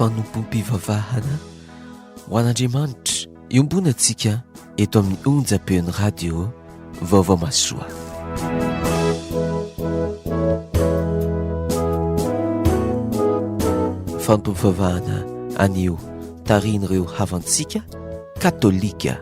fanompoam-pivavahana ho an'Andriamanitra iombonantsika eto amin'ny onjam-peon'ny radio Vaovao Mahasoa. Fanompoam-pivavahana anio tarihin'ireo havantsika katolika.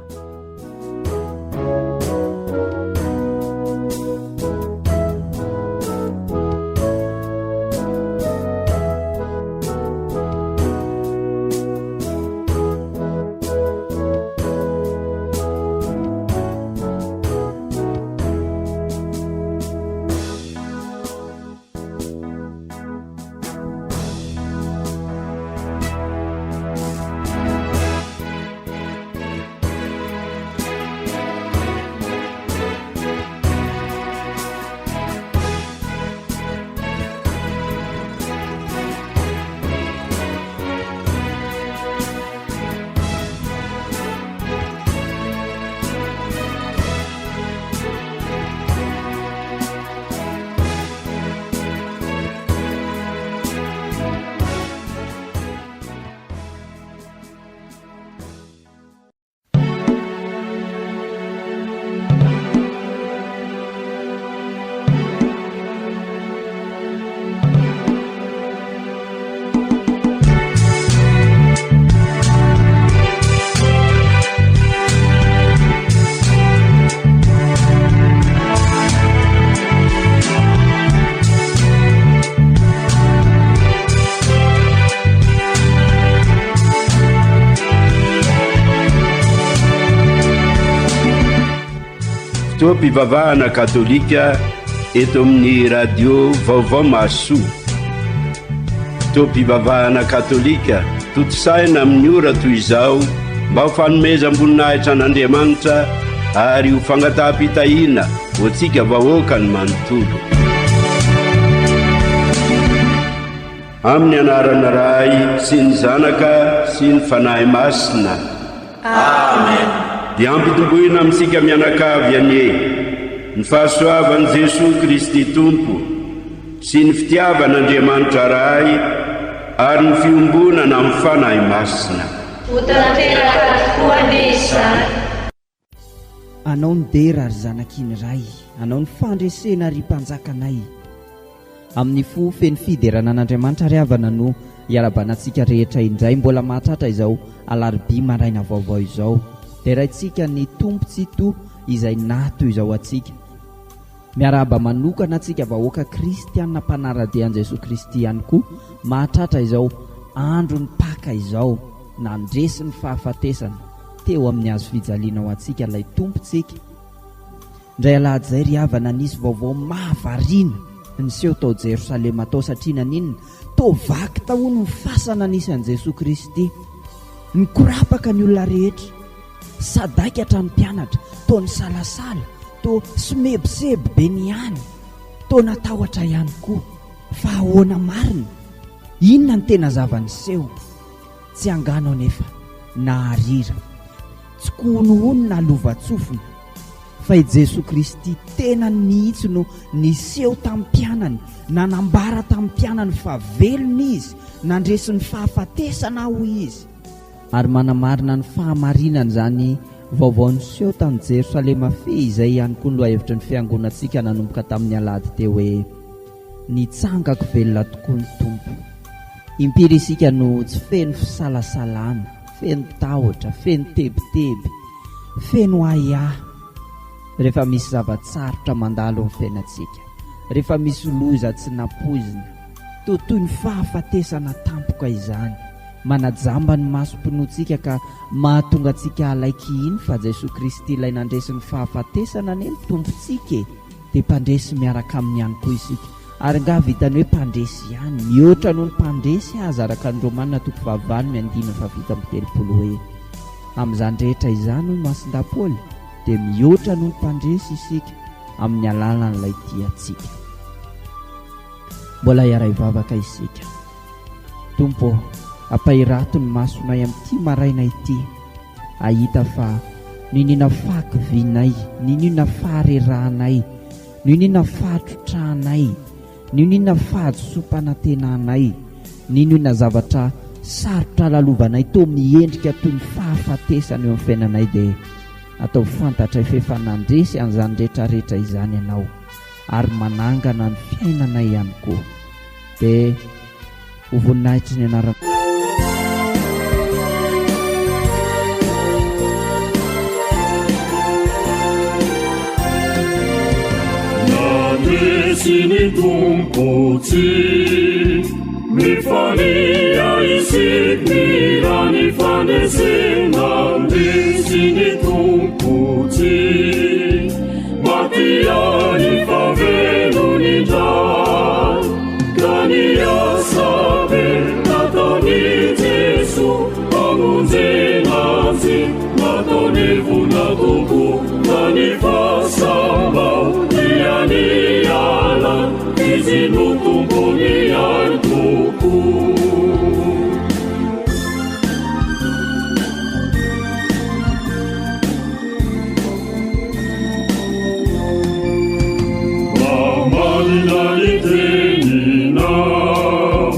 Fotoam-pivavahana katolika eto amin'ny radio Vaovao Mahasoa. Fotoam-pivavahana katolika tontosaina amin'ny ora toy izao mba ho fanomezam-boninahitra an'Andriamanitra ary ho fangataham-pitahiana ho antsika vahoakany manontolo. Amin'ny anaran'ny Ray sy ny Zanaka sy ny Fanahy Masina. Amen. Dia ampitomboina amintsika mianakavy anie ny fahasoavan'i Jesoa Kristy Tompo sy ny fitiavan'Andriamanitra Ray ary ny fiombonana amin'ny Fanahy Masina. Ho tanteraka tokoa anie izany. Anao ny dera ry zanaky ny Ray, Anao ny fandresena ry Mpanjakanay. Amin'ny fo feno fiderana an'Andriamanitra ry havana no iarahabana antsika rehetra indray mbola mahatratra izao alarobia maraina vaovao izao. Deraintsika ny Tompo Tsitoha izay naha toy izao antsika. Miarahaba manokana antsika vahoaka kristiana mpanara-dia an'i Jesoa Kristy ihany koa mahatratra izao andron'ny Paka izao, nandresy ny fahafatesana teo amin'ny hazo fijaliana ho antsika ilay Tompontsika. Indray alahady izay ry havana nisy vaovao mahavariana niseho tao Jerosalema tao satria naninona? Toa vaky tao hono ny fasana nisy an'i Jesoa Kristy. Nikorapaka ny olona rehetra. Sadaikatra ny mpianatra, toa nisalasala, toa somebiseby be ny ihany, toa natahotra ihany koa. Fa ahoana marina? Inona no tena zava-niseho? Tsy angano anefa, na arira, tsy kohonohono na lovantsofina, fa i Jesoa Kristy tenany mihitsy no niseho tamin'ny mpianany, nanambara tamin'ny mpianany fa velona Izy, nandresy ny fahafatesana hoy Izy. Ary manamarina ny fahamarinan'izany vaovao niseho tany Jerosalema fehy izay ihany koa ny lohahevitry ny fiangonantsika nanomboka tamin'ny alahady teo hoe, Nitsangako velona tokoa ny Tompo. Impiry isika no tsy feno fisalasalana, feno tahotra, feno tebiteby, feno ahiahy rehefa misy zava-tsarotra mandalo amin'ny fiainantsika, rehefa misy loza tsy nampoizina, toa toy ny fahafatesana tampoka izany. Manajamba ny masom-pinoantsika ka mahatonga antsika halaiky hino fa Jesoa Kristy ilay nandresy ny fahafatesana anie ny Tompontsika e! Dia mpandresy miaraka aminy ihany koa isika. Ary angaha vitan'ny hoe mpandresy ihany? Mihoatra noho ny mpandresy aza araka ny Romana toko fahavalo ny andininy faha-37 hoe, Amin'izany rehetra izany hoy Masindahy Paoly dia mihoatra noho ny mpandresy isika amin'ny alalan'ilay tia antsika. Mbola hiara-hivavaka isika. Tompo ô, ampahirato ny masonay amin'ity maraina ity, hahita fa n'inona fahakivianay, n'inona faharerahanay, n'inona fahatrotrahanay, n'inona fahadisoam-panantenanay, n'inona zavatra. sarotra lalovanay toa miendrika toy ny fahafatesana eo amin'ny fiainanay dia ataovy fantatray f'efa nandresy an'izany rehetrarehetra izany Ianao ary manangana ny fiainanay ihany koa. Dia ho voninahitry ny anaranao. Nandresy ny Tompo tsy mifalia isika mihira ny fandresena. Nandresy ny Tompo tsy maty ihany fa velona indray. Ka ny asa be nataon'i Jesoa hamonjena antsika. Nataony vola Tompo ka ny fahasambarao dia niala, Izy no Tompony ihany tokoa. Mamarina ny teninao,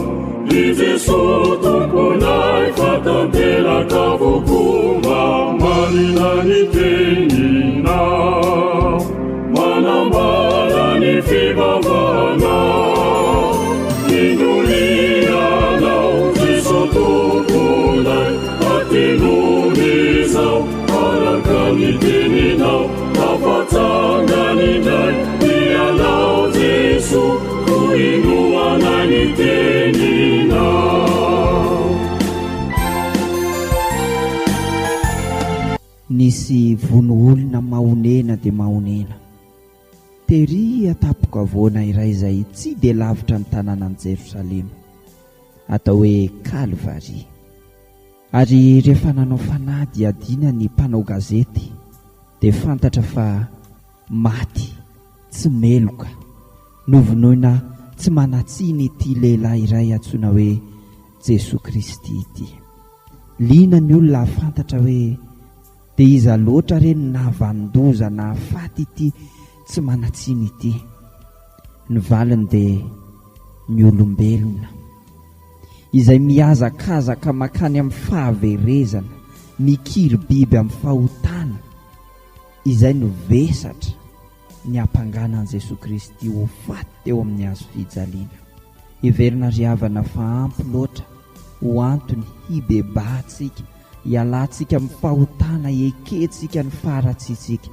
ry Jesoa Tomponay, fa tanteraka avokoa. Mamarina ny teninao, manambara ny fivavahanao. Indro ianao, Jesoa Tomponay, Adinon'izao, araka ny teninao, tafatsangana indray ianao Jesoa, koa inoanay ny teninao. Nisy vono olona mahonena dia mahonena tery an-tampon-kavoana iray izay tsy dia lavitra ny tanànan'i Jerosalema, atao hoe Kalvary. Ary rehefa nanao fanadihadiana ny mpanao gazety dia fantatra fa maty tsy meloka, novonoina tsy manan-tsiny ity lehilahy iray antsoina hoe Jesoa Kristy ity. Liana ny olona hahafantatra hoe dia iza loatra re no nahavanon-doza nahafaty ity tsy manan-tsiny ity. Ny valiny dia ny olombelona. Izay mihazakazaka mankany amin'ny fahaverezana, mikiry biby amin'ny fahotana, izay no vesatra niampangana an'i Jesoa Kristy ho faty teo amin'ny hazo fijaliana. Heverina ry havana fa ampy loatra ho antony hibebahantsika, hialantsika amin'ny fahotana, hekentsika ny faharatsiantsika.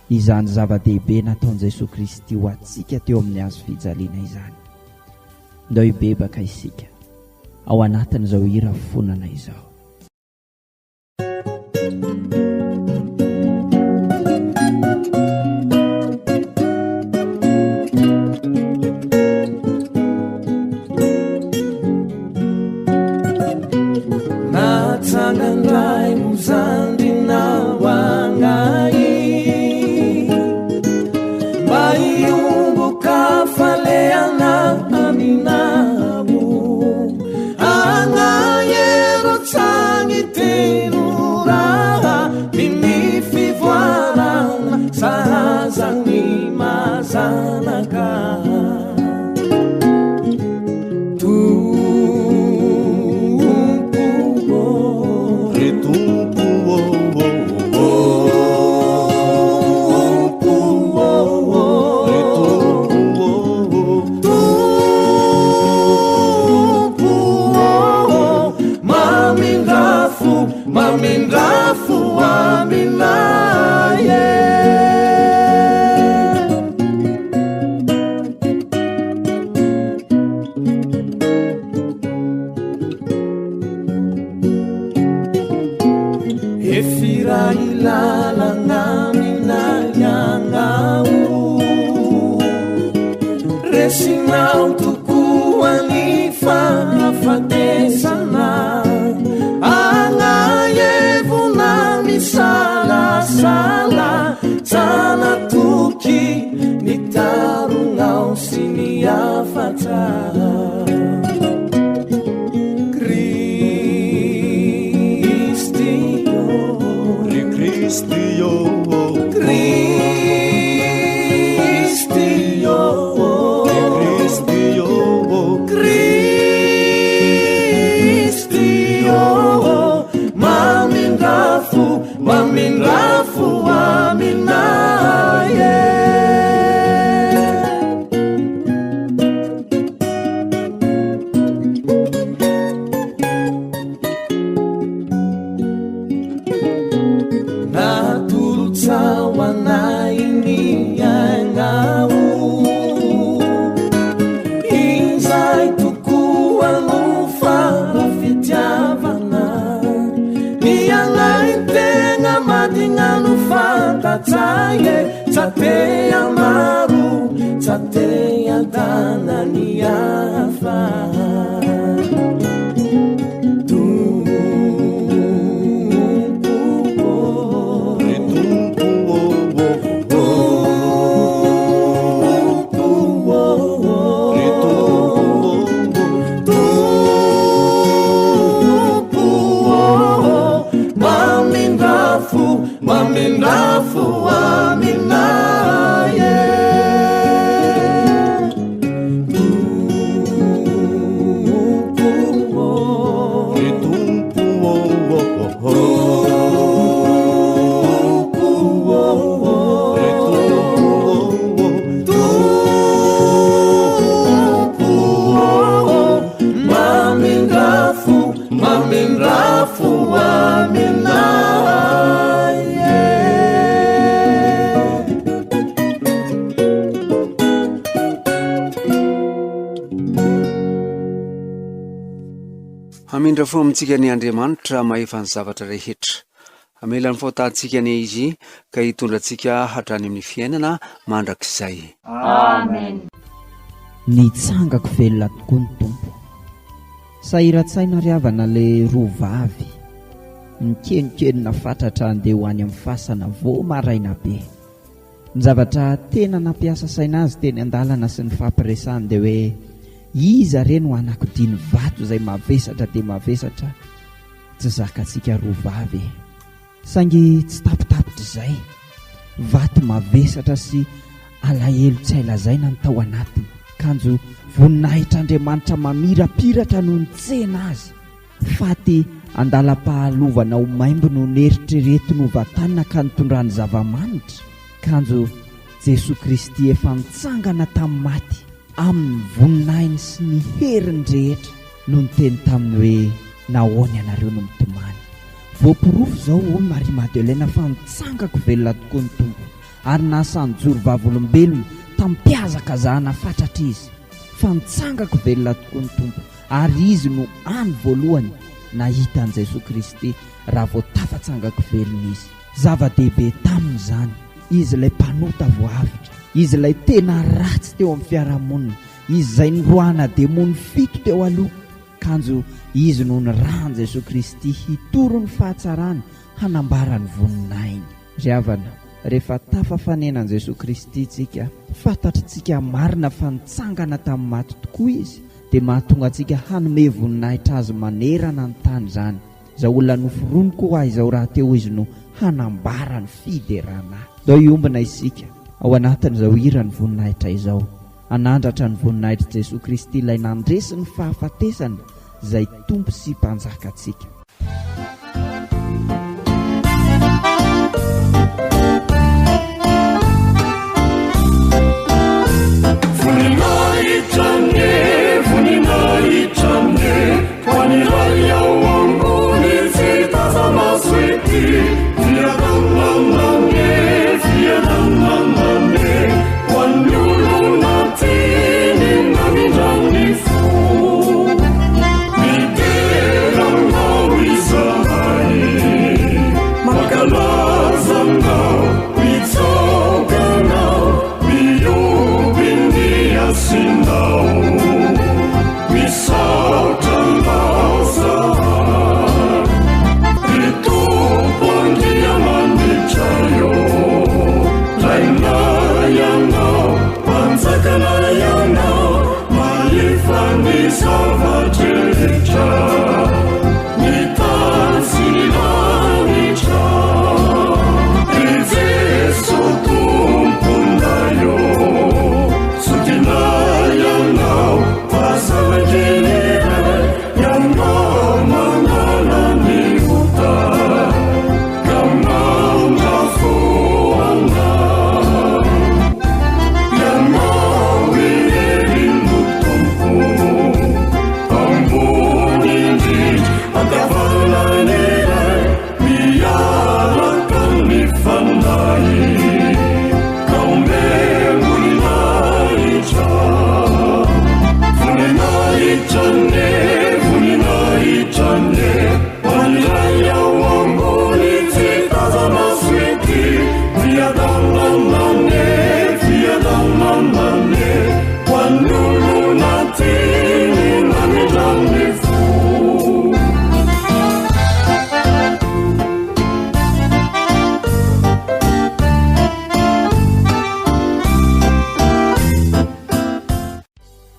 Izany zava-dehibe nataon'i Jesoa Kristy ho antsika teo amin'ny hazo fijaliana izany. Ndao hibebaka isika ao anatin'izao hira fonana izao. Natsangan-dray ho zandrinao agnahy Mba hiombon-kafaleana aminao Agnahy ero tsagny telo raha Miny fivoarana sahaza ny mazanaka Tompo ô Ry Tompo ô Tompo ô Ry Tompo ô Tompo ô Mamindrà fo, mamindrà fo aminay e. Resinao tokoa ny fahafatesana Agnaevona misalasala Tsanatoky ny taronao sy ny hafatra Kristy ô Ry Kristy ô Kristy ô Ry Kristy ô Tsa te hamaro, tsa te hadala ny hafa. Tompo ô. Ry Tompo ô ô Tompo ô. Ry Tompo ô Tompo ô, mamindrà fo, mamindrà fo aminay e. Tompo ô. Ry Tompo ô ô Tompo ô. Ry Tompo ô Tompo ô, mamindrà fo, mamindrà fo aminay e. Hamindra fo amintsika anie Andriamanitra mahefa ny zavatra rehetra. Hamela ny fahotantsika anie Izy ka hitondra antsika hatrany amin'ny fiainana mandrakizay. Amen. Nitsangako velona tokoa ny Tompo. Sahiran-tsaina ry havana le roa vavy nikenonkenona fatratra handeha ho any amin'ny fasana vao maraina be. Ny zavatra tena nampiasa saina azy teny an-dalana sy ny fampiresahany dia hoe iza re no hanakodia ny vato izay mavesatra dia mavesatra tsy zakantsika roa vavy e. Saingy tsy tapitapitr'izay, vato mavesatra sy alahelo tsy hay lazaina ny tao anatiny, kanjo voninahitr'Andriamanitra mamirapiratra no nitsena azy. Faty andalam-pahalovana ho maimbo no neritreretiny ho vatanina ka nitondrany zava-manitra, kanjo Jesoa Kristy efa nitsangana tamin'ny maty amin'ny voninahiny sy ny heriny rehetra no niteny taminy hoe, Nahoana ianareo no mitomany? Voaporofo izao, hoy Maria Madeleine, fa nitsangako velona tokoa ny Tompo, ary nahasahy nijoro vavolombelona tamim-pihazakazahana fatratra izy, fa nitsangako velona tokoa ny Tompo. Ary izy no hany voalohany nahita an'i Jesoa Kristy raha vao tafatsangako velona izy. Zava-dehibe taminy izany. Izy ilay mpanota voavotra. Izy ilay tena ratsy teo amin'ny fiarahamonina. Izy izay noroahana demony fito teo aloha. Kanjo izy no nirahan'i Jesoa Kristy hitory ny fahatsarany, hanambara ny voninahiny. Ry havana, rehefa tafafanena an'i Jesoa Kristy isika, fantatritsika marina fa nitsangana tamin'ny maty tokoa Izy, dia mahatonga antsika hanome voninahitra Azy manerana ny tany izany. Izao olona noforoniko ho ahy izao rahateo Izy no hanambara ny fiderana ahy. Ndao hiombona isika ao anatin'izao hiran'ny voninahitra izao, hanandratra ny voninahitr'i Jesoa Kristy ilay nandresy ny fahafatesana izay Tompo sy Mpanjakantsika. Voninahitra anie, voninahitra anie, ho an'ny Ray ao ambony tsy taza-maso ety. Fiadanana anie, fiadanana anie, ho an'ny olona tiany namindra ny fo. Midera anao izahay, mankalaza anao, mitsaoka anao, mihoby ny hasinao. Misaotra anao izahay, ry Tompo Andriamanitray ô. Rainay ianao, Mpanjakanay ianao, Mahefa ny zava-drehetra, ny tany sy ny lanitra. Ry Jeso Tomponay ô, zokinay Ianao, fa zanak'Ilay Ianao manala ny ota, ka mamindra fo anay. Ianao irery no Tompo, ambony indrindra.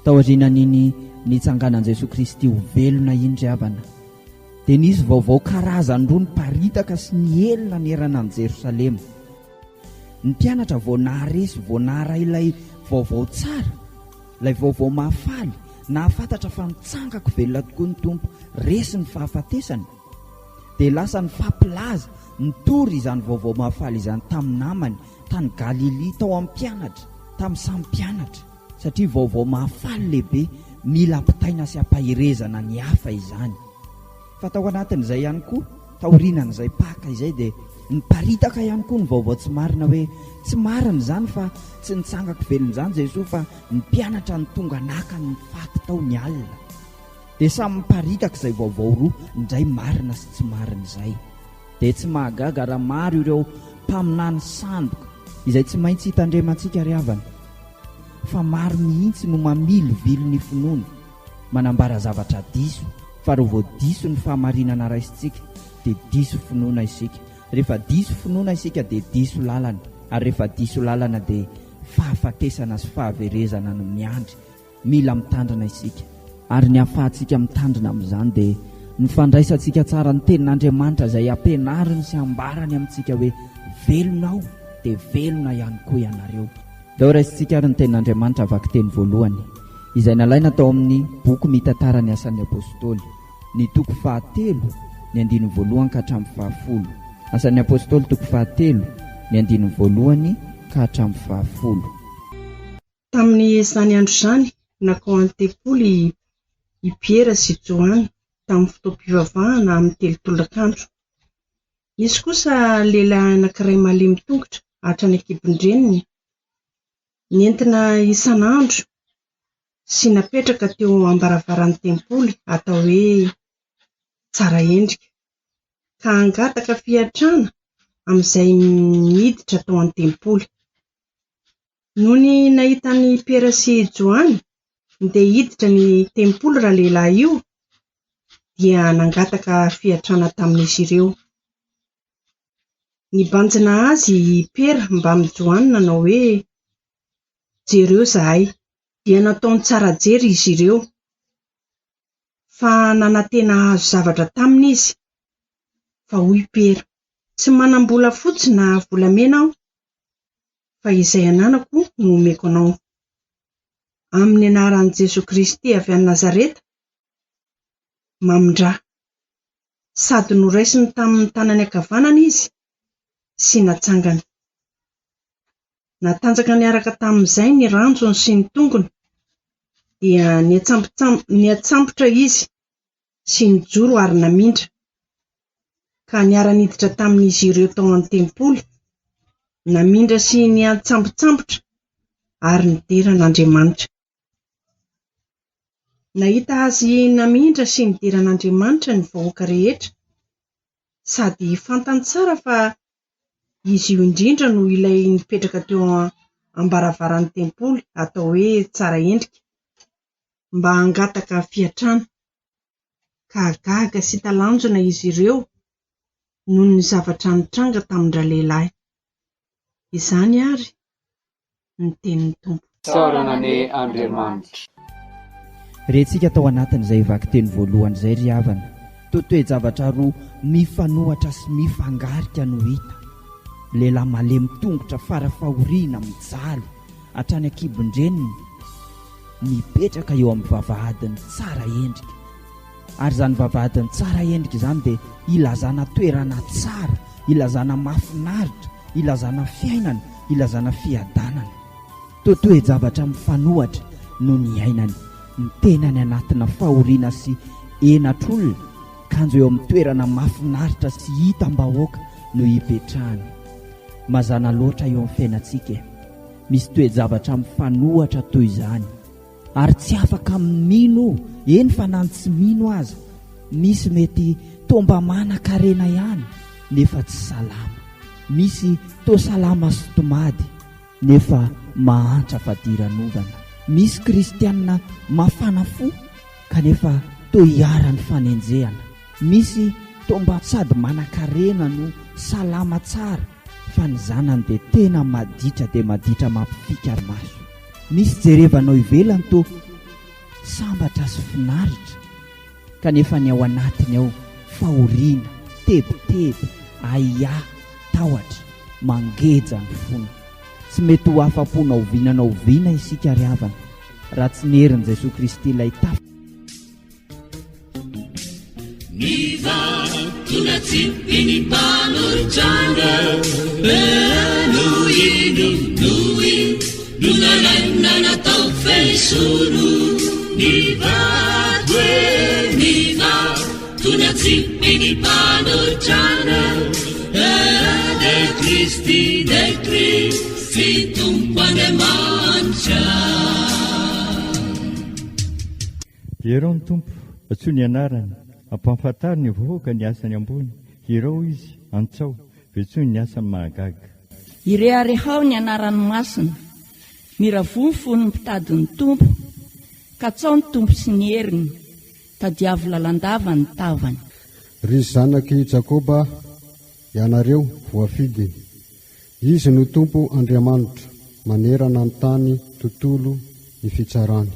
Taorianan'iny nitsanganan'i Jesoa Kristy ho velona iny ry havana, dia nisy vaovao karazany roa niparitaka sy niely nanerana an'i Jerosalema. Ny mpianatra vao nahare sy vao naharay ilay vaovao tsara, ilay vaovao mahafaly, nahafantatra fa nitsangako velona tokoa ny Tompo, resy ny fahafatesana, dia lasa nifampilaza, nitory izany vaovao mahafaly izany tamin'ny namany tany Galilia, tao amin'ny mpianatra, tamin'ny samy mpianatra, satria vaovao mahafaly lehibe mila ampitaina sy ampaherezana ny hafa izany. Fa tao anatin'izay ihany koa, taorianan'izay Paka izay dia niparitaka ihany koa ny vaovao tsy marina hoe tsy marina izany fa tsy nitsangako velona izany Jesoa fa ny mpianatra no tonga naka ny faty tao ny alina. Dia samy miparitaka izay vaovao roa indray marina sy tsy marina izay. Dia tsy mahagaga raha maro ireo mpaminany sandoka izay tsy maintsy hitandremantsika ry havana fa maro mihitsy no mamilivily ny finoana, manambara zavatra diso fa raha vao diso ny fahamarinana raisintsika dia diso finoana isika, rehefa diso finoana isika dia diso lalana ary rehefa diso lalana dia fahafatesana sy fahaverezana no miandry. Mila mitandrina isika, ary ny ahafahantsika mitandrina amin'izany dia ny fandraisantsika tsara ny Tenin'Andriamanitra izay ampianariny sy ambarany amintsika hoe velona aho dia velona ihany koa ianareo. Ndao raisintsika ary ny Tenin'Andriamanitra vakiteny voalohany, izay nalaina tao amin'ny boky mitantara ny Asan'ny Apostoly, ny toko fahatelo, ny andininy voalohany ka hatramin'ny fahafolo. Asan'ny Apostoly toko fahatelo, ny andininy voalohany ka hatramin'ny fahafolo. Tamin'izany andro izany, nankao an-tempoly i Piera sy Joany tamin'ny fotoam-pivavahana amin'ny telo tolakandro. Nisy kosa lehilahy anankiray malemy tongotra hatrany an-kibon-dreniny, nentina isan'andro sy napetraka teo am-baravaran'ny tempoly atao hoe Tsara Endrika, ka hangataka fiantrana amin'izay miditra tao an-tempoly. Nony nahita an'i Piera sy Joany ndeha hiditra ny tempoly ralehilahy io, dia nangataka fiantrana tamin'izy ireo. Nibanjina azy i Piera mbamin'i Joany nanao hoe, Jereo izahay. Dia nataony tsara jery izy ireo, fa nanantena hahazo zavatra taminy izy. Fa hoy Piera, Tsy manam-bolafotsy na volamena aho, fa izay ananako no omeko anao. Amin'ny anaran'i Jesoa Kristy avy any Nazareta, mamindrà. Sady noraisiny tamin'ny tanany ankavanana izy sy natsangany. Natanjaka niaraka tamin'izay ny ranjony sy ny tongony, dia niantsambotra izy sy nijoro ary namindra, ka niara-niditra tamin'izy ireo tao an-tempoly, namindra sy niantsambotsambotra ary nidera an'Andriamanitra. Nahita azy namindra sy nidera an'Andriamanitra ny vahoaka rehetra, sady fantany tsara fa izy io indrindra no ilay nipetraka teo am-baravaran'ny tempoly atao hoe Tsara Endrika, mba hangataka fiantrana, ka gaga sy talanjona izy ireo noho ny zavatra nitranga tamin-dralehilahy. Izany àry ny tenin'ny Tompo. Isaorana anie Andriamanitra. Rentsika tao anatin'izay vakiteny voalohany izay ry havana, toa toe-javatra roa mifanohatra sy mifangarika no hita. Lehilahy malemy tongotra fara-fahoriana mijaly hatrany an-kibon-dreniny, mipetraka eo amin'ny vavahadin'ny tsara endrika. Ary izany vavahadin'ny tsara endrika izany dia ilazana toerana tsara, ilazana mahafinaritra, ilazana fiainana, ilazana fiadanana. Toa toe-javatra mifanohatra no niainany, ny tenany anatina fahoriana sy henatr'olona, kanjo eo amin'ny toerana mahafinaritra sy hitam-bahoaka no ipetrahany. Mazàna loatra eo amin'ny fiainantsika e! Misy toe-javatra mifanohatra toy izany. Ary tsy afaka amin'ny mino, eny fa na ny tsy mino aza. Misy mety toa mba manan-karena ihany nefa tsy salama. Misy toa salama sy tomady nefa mahantra fadiranovana. Misy kristiana mafana fo kanefa toa iharan'ny fanenjehana. Misy toa mba sady manan-karena no salama tsara fa ny zanany dia tena maditra dia maditra mampifika maso. Misy jerevanao ivelany toa. sambatra sy finaritra, kanefa ny ao anatiny ao fahoriana, tebiteby, ahiahy, tahotra, mangeja ny fony. Tsy mety ho afa-po na oviana na oviana isika ry havana raha tsy ny herin'i Jesoa Kristy ilay taf. Ny vato natsipy ny mpanorin-trano no ino no ino no nalaina natao fehizoro. Ny vato e ny vato natsipy ny mpanorin-trano de Kristy de Kristy Tompo Andriamanitra. Derao ny Tompo, antsoy ny anarany, ampahafantaro ny vahoaka ny asany ambony, hirao Izy, antsao, vetsoy ny asany mahagaga. Ireharehao ny anarany masina, miravoa ny fon'ny mpitady ny Tompo, katsao ny Tompo sy ny heriny, tadiavo lalandava ny tavany. Ry zanak'i Jakoba, ianareo voafidiny, Izy no Tompo Andriamanitra, manerana ny tany tontolo ny fitsarany.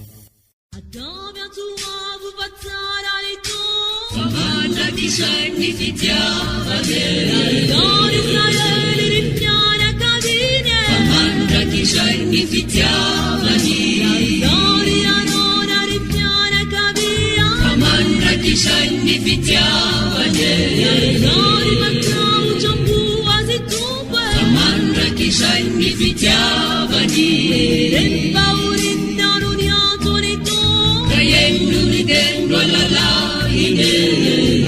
Ataovy antso avo fa tsara ny Tompo. Fa mandrakizay ny fitiavany e. Nataon'i Israely ry fianakaviany e. Fa mandrakizay ny fitiavany. Nataon'i Arona ry fianakaviany. Fa mandrakizay ny fitiavany e. Nataon'i matahotra am-po azy Tompo e. Fa mandrakizay ny fitiavany. Renim-pahoriana no niantso ny Tompo. Ka heno ny teny roalalahiny e.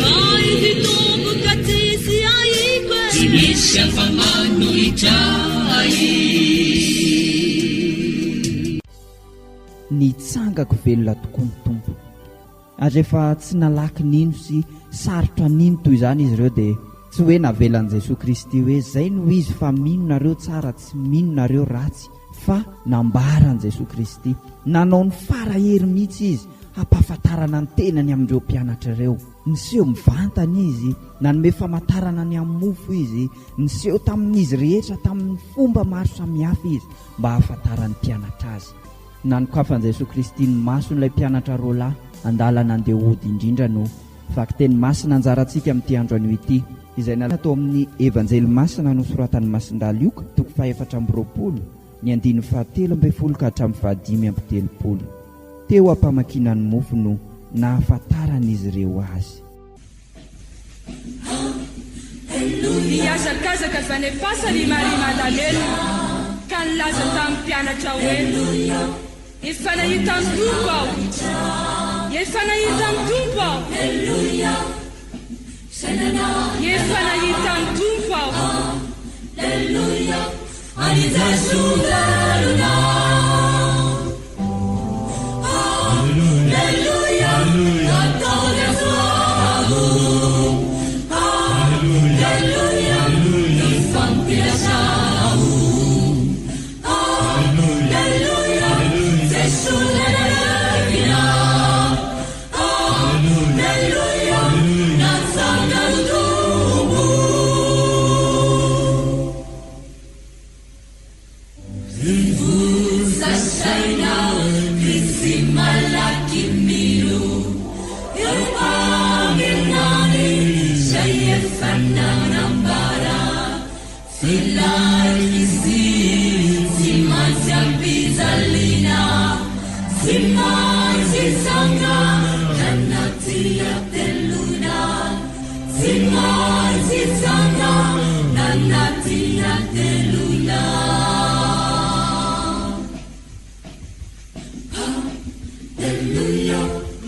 Fa izy Tompo ka tsisy ahiko e. Tsy misy afa-manohitra ahy. Nitsangako velona tokoa ny Tompo. Ary rehefa tsy nalaky nino sy sarotra nino toy izany izy ireo dia tsy hoe navelan'i Jesoa Kristy hoe zay no izy fa mino nareo tsara tsy mino nareo ratsy fa nambaran'i Jesoa Kristy. Nanao ny fara hery mihitsy izy hampahafantarana ny tenany amin'ireo mpianatra ireo. Niseho mivantana izy, nanome famantarana ny amin'ny mofo izy, niseho tamin'izy rehetra tamin'ny fomba maro samihafa izy mba hahafantaran'ny mpianatra azy. Nanokafan'i Jesoa Kristy ny mason'ilay mpianatra roalahy an-dalana andeha hody indrindra no vakiteny masina anjarantsika amin'ity andro anio ity, izay natao amin'ny Evanjely masina nosoratan'i Masindahy Lioka, toko faha-24, ny andininy faha-13 ka hatramin'ny faha-35. Teo am-pamakiana ny mofo no nahafantaran'izy ireo azy. Nihazakazaka avy any am-pasana i Maria Magdalena, ka nilaza tamin'ny mpianatra hoe, Efa nahita ny Tompo aho! Efa nahita ny Tompo aho! Efa nahita ny Tompo aho!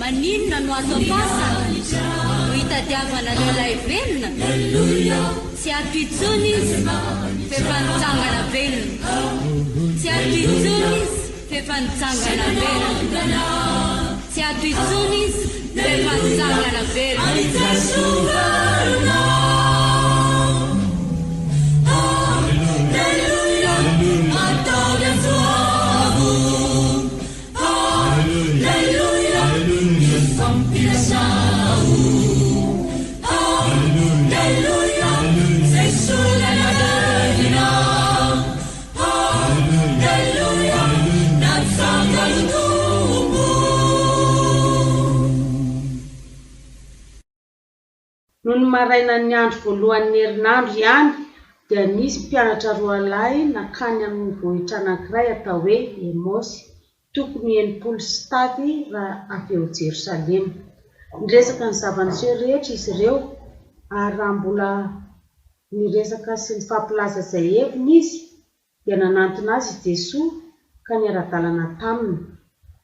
Maninona no ato am-pasana no itadiavanareo ilay velona? Tsy ato intsony izy f'efa nitsangana velona. Tsy ato intsony izy f'efa nitsangana velona. Tsy ato intsony izy f'efa nitsangana velona. Nony marainan'ny andro voalohan'ny herinandro ihany dia nisy mpianatra roalahy nankany amin'ny vohitra anankiray atao hoe Emaosy, tokony ho 60 stady raha avy eo Jerosalema. Niresaka ny zava-niseho rehetra izy ireo, ary raha mbola niresaka sy nifampilaza izay heviny izy, dia nanantona azy i Jesoa ka niara-dalana taminy,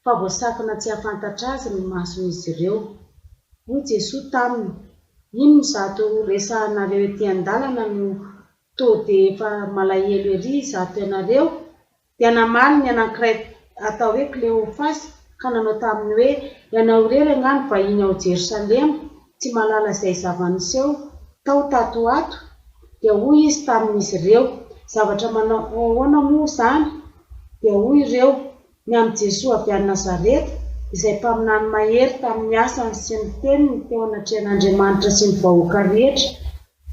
fa voasakana tsy hahafantatra Azy ny mason'izy ireo. Hoy Jesoa taminy, Inona izato resahanareo ety an-dalana no toa dia efa malahelo ery izato ianareo? Dia namaly ny anankiray atao hoe Kleofasy ka nanao taminy hoe, Ianao irery angaha no vahiny ao Jerosalema, tsy mahalala izay zava-niseho tao tato ho ato? Dia hoy izy tamin'izy ireo, Zavatra manao ahoana moa izany? Dia hoy ireo, Ny amin'i Jesoa avy any Nazareta, izay mpaminany mahery tamin'ny asany sy ny teniny teo anatrehan'Andriamanitra sy ny vahoaka rehetra,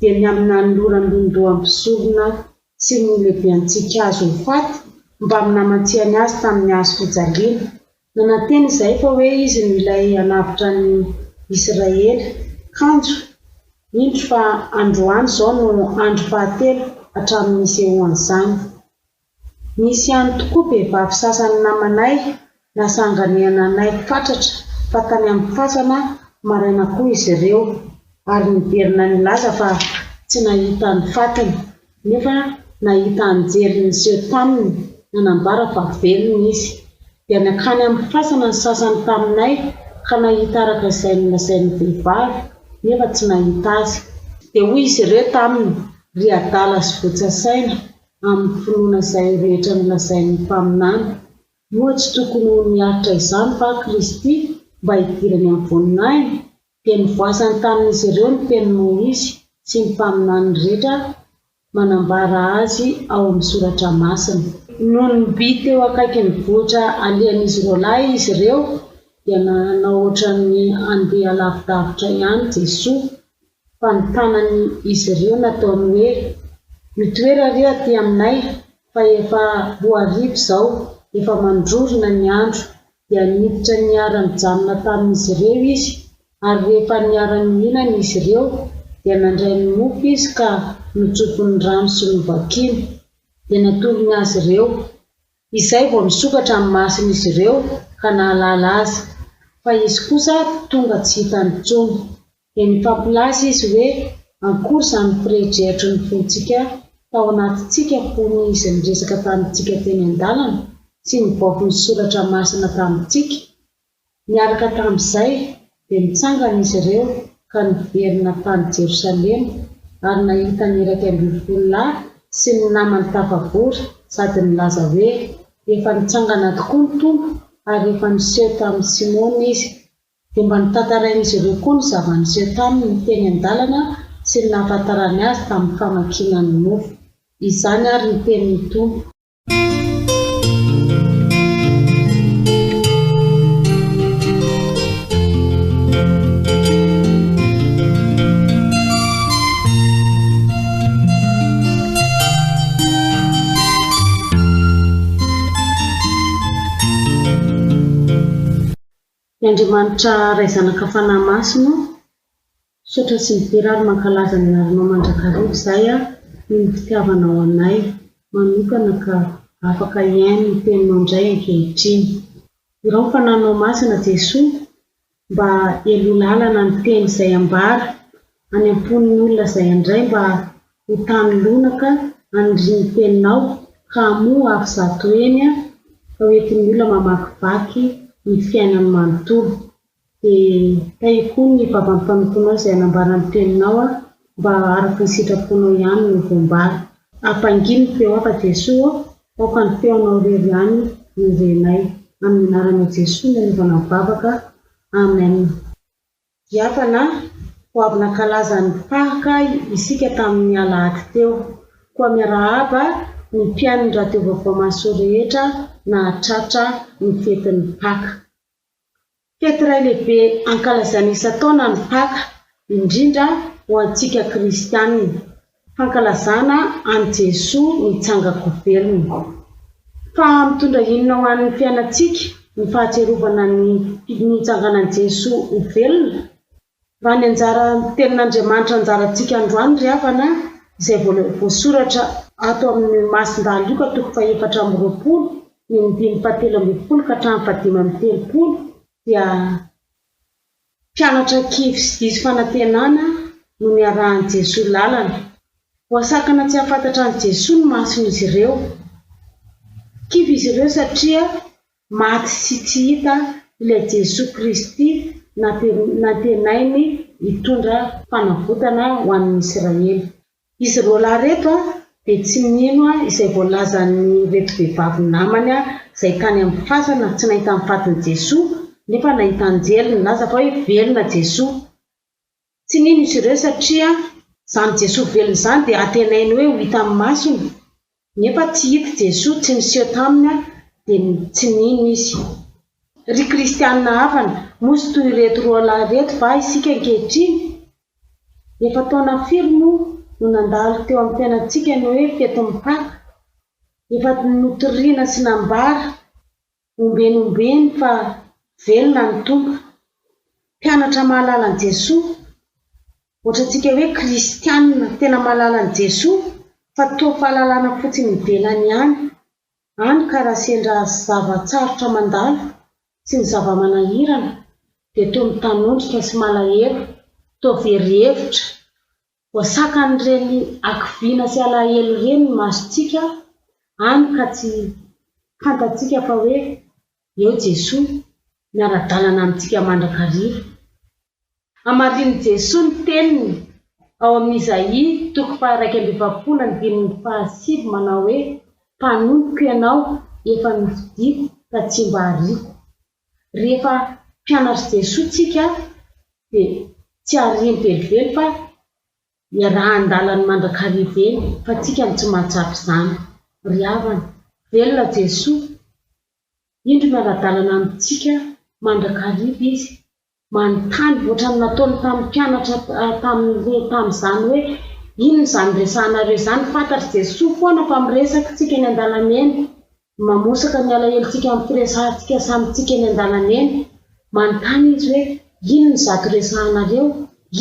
dia ny amin'ny nanolorany lohandohan'ny mpisorona sy ny lehibentsika azy ho faty, mbamin'ny namantsihany azy tamin'ny hazo fijaliana. Nanantena izahay fa hoe izy no ilay hanavotra ny Isiraely. Kanjo, indro fa androany izao no andro fahatelo hatramin'ny nisehoan'izany. Nisy ihany tokoa vehivavy sasany namanay nasanganehana anay fatratra fa tany amin'ny fasana maraina koa izy ireo ary niverina nilaza fa tsy nahita ny fatiny nefa nahita anjely niseho taminy nanambara fa velona izy. Dia nankany amin'ny fasana ny sasany taminay ka nahita araka izay nolazain'ny vehivavy nefa tsy nahita azy. Dia hoy izy ireo taminy, Ry adala sy votsa saina, amin'ny finoana izay rehetra nolazain'ny mpaminany, moa tsy tokony ho niaritra izany va Kristy mba hidirany amin'ny voninahiny? Dia nivoasany tamin'izy ireo ny tenin'i Moizy sy ny mpaminany rehetra manambara azy ao amin'ny Soratra Masina. Nony mby teo akaikin'ny vohitra alehan'izy roalahy izy ireo, dia nanao hoatran'ny handeha lavidavitra ihany Jesoa, fa ny tanany izy ireo nataony hoe, Mitoera re aty aminay, fa efa ho hariva izao, efa mandrorona ny andro. Dia niditra niara-nijanona tamin'izy ireo izy, ary rehefa niara-nihinana izy ireo, dia nandray ny mofo izy ka notsofiny rano sy novakiny, dia natolony azy ireo. Izay vao nisokatra ny mason'izy ireo ka nahalala azy, fa izy kosa tonga tsy hitany intsony. Dia nifampilaza izy hoe, Ankory izany firehidrehitry ny fontsika tao anatintsika fony izy niresaka tamintsika teny an-dalana sy nivaofy ny soratra masina tamintsika? Niaraka tamin'izay, dia nitsangana izy ireo ka niverina tany Jerosalema, ary nahita ny 11 lahy sy ny namany tafavory sady nilaza hoe, Efa nitsangana tokoa ny Tompo ary efa niseho tamin'i Simona Izy. Dia mba notantarain'izy ireo koa ny zava-niseho taminy teny an-dalana sy ny nahafantarany azy tamin'ny famakiana ny mofo. Izany àry ny tenin'ny Tompo. Ry Andriamanitra Ray Zanaka Fanahy Masina o, misaotra sy midera ary mankalaza ny anaranao mandrakariva izahay noho ny fitiavanao anay manokana ka afaka hihaino ny teninao indray ankehitriny. Irao ny Fanahinao Masina Jesoa mba heloa lalana ny teny izay ambara any am-pon'ny olona izay handray mba ho tany lonaka haniriany ny teninao ka hamoa avo zatoheny ka ho entin'ny olona mamakivaky ny fiainany manontolo. Dia tahio koa ny vavan'ny mpanomponao izay hanambara ny teninao mba araka ny sitraponao ihany no voambara. Ampangino ny feo hafa Jesoa ô, aoka ny feonao irery ihany no renay. Amin'ny anaranao Jesoa no anaovana ny vavaka. Amen. Diavana, ho avy nankalaza ny Paka isika tamin'ny alahady teo. Koa miarahaba ny mpihaino ny Radio Vaovao Mahasoa rehetra nahatratra ny fetin'ny Paka. Fety iray lehibe ankalazaina isan-taona ny Paka, indrindra ho antsika kristianina. Fankalazana an'i Jesoa nitsangan-ko velona. Fa mitondra inona ho an'ny fiainantsika ny fahatsiarovana ny nitsanganan'i Jesoa ho velona? Raha ny anjara tenin'Andriamanitra anjarantsika androany ry havana, izay voasoratra ato amin'ny Masindahy Lioka toko fahefatra amby 20, ny andininy fahatelo ambin'ny folo ka hatramin'ny fahadimy amby 30, dia mpianatra kivy sy diso fanantenana no niarahan'i Jesoa lalana. Voasakana tsy hahafantatra an'i Jesoa ny mason'izy ireo. Kivy izy ireo satria maty sy tsy hita ilay Jesoa Kristy nantenainy hitondra fanavotana ho an'ny Isiraely. Izy roalahy ireto dia tsy nino izay voalazan'ireto vehivavy namany izay tany amin'ny fasana tsy nahita ny fatin'i Jesoa nefa nahita anjely nilaza fa hoe velona Jesoa. Tsy nino izy ireo satria izany Jesoa velona izany dia antenainy hoe ho hitan'ny masony, nefa tsy hita Jesoa, tsy niseho taminy dia tsy nino izy. Ry kristianina havana, moa tsy toy ireto roalahy ireto va isika ankehitriny? Efa taona firy moa no nandalo teo amin'ny fiainantsika ny hoe fetin'ny Paka? Efa notorina sy nambara Ombeny ombeny fa velona ny Tompo. Mpianatra mahalala an'i Jesoa, ohatrantsika hoe kristianina tena mahalala an'i Jesoa fa toa fahalalana fotsiny ivelany ihany, hany ka raha sendra zava-tsarotra mandalo sy ny zava-manahirana dia toa mitanondrika sy malahelo, toa very hevitra, Voasakan'ireny hakiviana sy alahelo ireny ny masontsika, hany ka tsy fantatsika fa hoe eo Jesoa, miara-dalana amintsika mandrakariva. Hamarinin'i Jesoa ny teniny ao amin'ny Izaia toko faha-41 andininy fahasivy manao hoe, Mpanompoko ianao, efa nofidiko ka tsy mba hariako. Rehefa mpianatr'i Jesoa tsika dia tsy ariany velively fa iarahan-dalany mandrakariva eny fa tsika no tsy mahatsapa izany. Ry havana, velona Jesoa, indro miara-dalana amintsika mandrakariva Izy manontany ohatran'ny nataony tamin'ny mpianatra tamin'ny tamin'izany hoe inona izany resahanareo izany, fantatr'i Jesoa foana fa miresaka isika eny an-dalana eny, mamosaka ny alahelontsika amin'ny firesahantsika samy tsika eny an-dalana eny, manontany izy hoe inona izato resahanareo,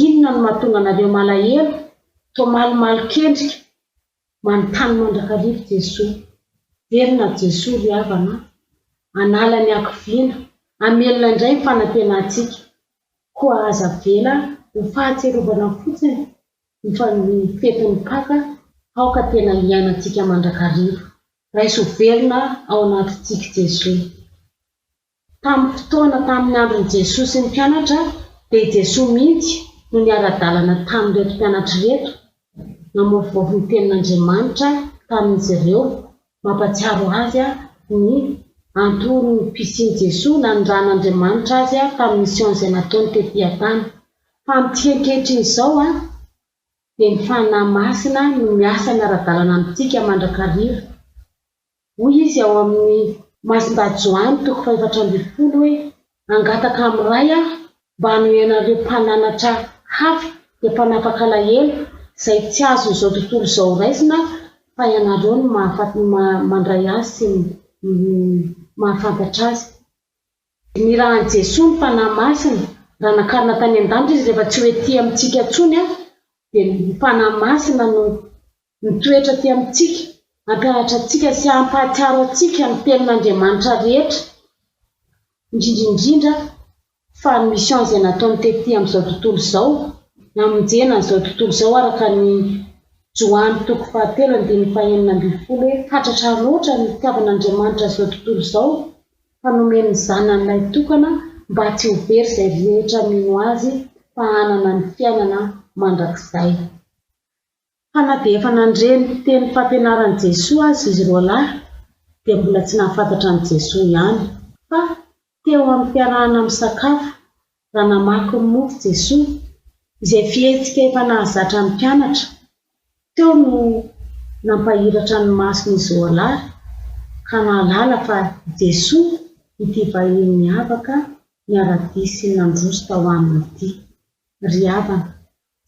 inona no mahatonga anareo malahelo, toa malomalok'endrika, Manontany mandrakariva Jesoa. Velona Jesoa ry havana a! Hanala ny hakiviana, hamelona indray ny fanantenantsika. Koa aza avela ho fahatsiarovana fotsiny ny fetin'ny Paka, aoka tena hiainantsika mandrakariva. Raiso ho velona ao anatintsika Jesoa. Tamin'ny fotoana tamin'ny andron'i Jesoa sy ny mpianatra dia i Jesoa mihitsy no niara-dalana tamin'ireto mpianatra ireto, namovovo ny tenin'Andriamanitra tamin'izy ireo, mampatsiaro azy ny antom-pisian'i Jesoa, nanirahan'Andriamanitra azy tamin'ny mission izay nataony tety an-tany. Fa amintsika ankehitriny izao dia ny Fanahy Masina no miasa miara-dalana amintsika mandrakariva. Hoy izy ao amin'ny Masindahy Joany toko fahefatra ambin'ny folo hoe, Hangataka amin'ny Ray aho mba hanome anareo mpananatra hafa, dia mpanapaka alahelo, izay tsy azon'izao tontolo izao raisina, fa ianareo no mandray azy sy mahafantatra azy. Nirahan'i Jesoa ny Fanahy Masina, raha nakarina tany an-danitra izy rehefa tsy ho ety amintsika intsony, dia ny Fanahy Masina no mitoetra aty amintsika, hampianatra antsika sy hampahatsiaro antsika ny tenin'Andriamanitra rehetra, indrindra indrindra fa ny mission izay nataony tety amin'izao tontolo izao, namonjena an'izao tontolo izao araka ny Joany toko fahatelo andininy fahenina ambin'ny folo hoe fatratra loatra ny fitiavan'Andriamanitra izao tontolo izao fa nomeny ny Zanany lahitokana mba tsy ho very izay rehetra mino Azy fa hanana ny fiainana mandrakizay. Fa na dia efa nandre ny teny fampianaran'i Jesoa aza izy roalahy dia mbola tsy nahafantatra an'i Jesoa ihany. Fa teo amin'ny fiarahana misakafo, raha namaky ny mofo Jesoa, izay fihetsika efa nahazatra ny mpianatra, teo no nampahiratra ny mason'izy roalahy ka nahalala fa i Jesoa ity vahiny niavaka niara-dia sy nandroso tao aminy ity. Ry havana,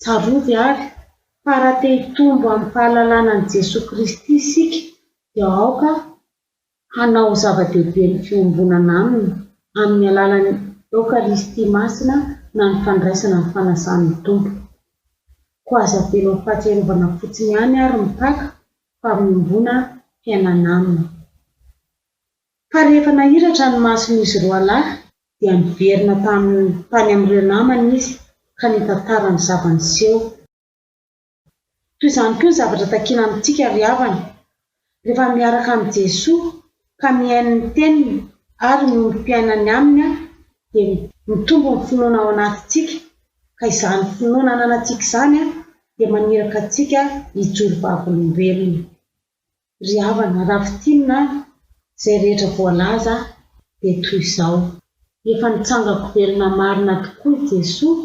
Tsarovy àry fa raha te hitombo amin'ny fahalalana an'i Jesoa Kristy isika dia aoka hanao ho zava-dehibe ny fiombonana Aminy amin'ny alalan'ny Eokaristia Masina na ny fandraisana ny fanasan'ny Tompo. Koa aza avela ho fahatsiarovana fotsiny ihany ary ny Paka fa miombona fiainana aminy. Fa rehefa nahiratra ny mason'izy roalahy dia niverina tamin'ny tany amin'ireo namany izy ka nitantara ny zava-niseho. Toy izany koa ny zavatra takiana amintsika ry havana. Rehefa miaraka amin'i Jesoa ka mihaino ny teniny ary miombom-piainany aminy dia mitombo ny finoana ao anatintsika ka izany finoana ananantsika izany dia maniraka antsika hijoro vavolombelona. Ry havana, raha fintinina izay rehetra voalaza dia toy izao. Efa nitsangako velona marina tokoa i Jesoa,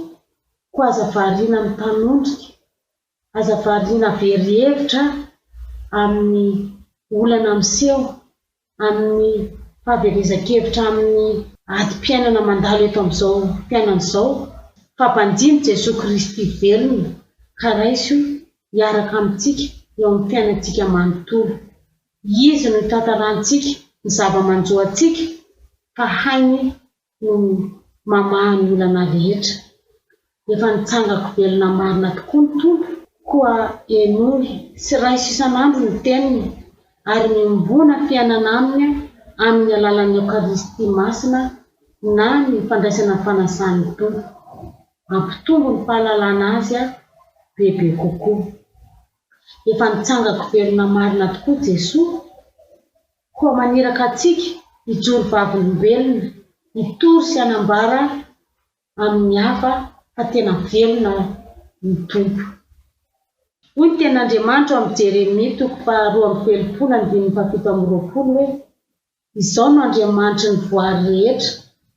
koa aza variana mitanondrika, aza variana very hevitra amin'ny olana miseho, amin'ny fahaverezan-kevitra amin'ny adim-piainana mandalo eto amin'izao fiainana izao, fa banjino Jesoa Kristy velona ka raiso hiaraka amintsika eo amin'ny fiainantsika manontolo. Izy no itantarantsika ny zava-manjo antsika fa hainy no mamaha ny olana rehetra. Efa nitsangako velona marina tokoa ny Tompo, koa henoy sy raiso isan'andro ny Teniny ary miombona fiainana Aminy amin'ny alalan'ny Eokaristia Masina na ny fandraisana ny fanasan'ny Tompo. Hampitombo ny fahalalana Azy bebe kokoa. Efa nitsangako velona marina tokoa Jesoa, koa maniraka antsika hijoro vavolombelona, hitory sy hanambara amin'ny hafa fa tena velona ny Tompo. Hoy ny Tenin'Andriamanitra ao amin'ny Jeremia toko faharoa amby telopolo andininy fahafito amby roapolo hoe, Izao no Andriamanitry ny voary rehetra,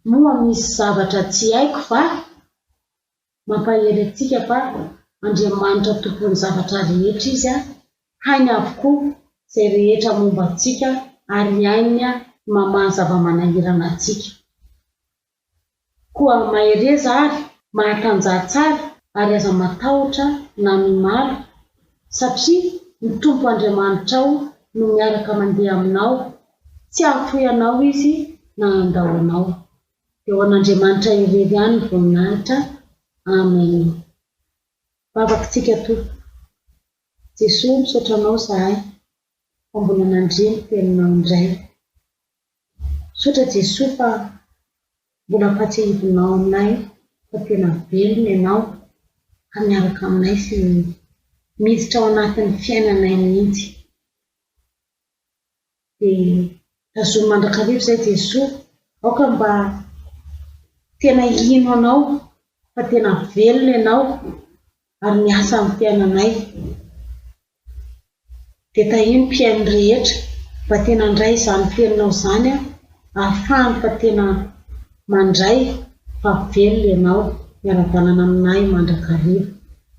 moa misy zavatra tsy haiko va? Mampahery antsika fa Andriamanitra Tompon'ny zavatra rehetra Izy, hainy avokoa izay rehetra momba antsika ary hainy ny mamaha ny zava-manahirana antsika. Koa mahereza ary, mahatanjaha tsara ary aza matahotra na mimalo, satria ny Tompo Andriamanitrao no miaraka mandeha aminao, tsy hahafoy anao Izy na handao anao. Dia ho an'Andriamanitra irery ihany ny voninahitra. Amen. Vavakitsika Tompoko. Jesoa misaotra Anao izahay fa mbola nandre ny teninao indray. Misaotra Jesoa fa mbola ampatsiahivinao aminay fa tena velona Ianao ka miaraka aminay sy miditra ao anatin'ny fiainanay mihitsy. Dia tazomy mandrakariva izay Jesoa, aoka mba tena hino Anao fa tena velona Ianao ary miasa amin'ny fiainanay. Dia tahio ny mpihaino rehetra mba tena handray izany teninao izany ahafahany fa tena mandray fa velona Ianao miara-dalana aminay mandrakariva.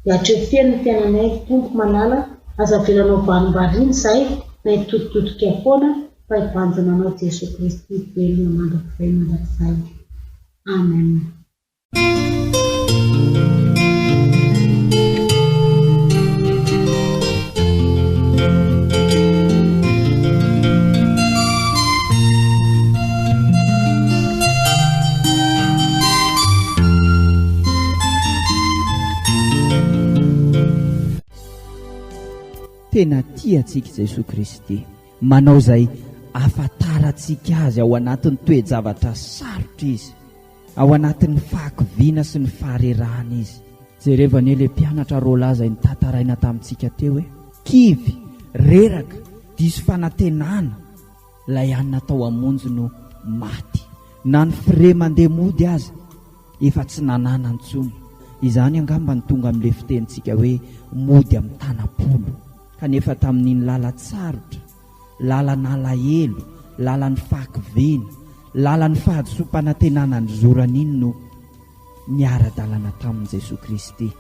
Dia hatreo feno ny fiainanay ry Tompo malala, aza avelanao varimbariana izahay na hitoditodika foana fa hibanjina Anao Jesoa Kristy velona mandrakizay mandrakizay. Amen. Tena tia antsika Jesoa Kristy. Manao izay ahafantarantsika Azy ao anatin'ny toe-javatra sarotra Izy. Ao anatin'ny fahakiviana sy ny faharerahana Izy. Jerevo anie ilay mpianatra roalahy izay notantaraina tamintsika teo e! Kivy, reraka, diso fanantenana, ilay hany natao hamonjy no maty. Na ny frais mandeha mody aza efa tsy nanana intsony. Izany angamba no tonga amin'ilay fitenintsika hoe mody amin'ny tanam-polo. Kanefa tamin'iny lalan-tsarotra, lalan'alahelo, lalan'ny fahakiviana, lalan'ny fahadisoam-panantenana nizorana iny no niara-dalana taminy Jesoa Kristy.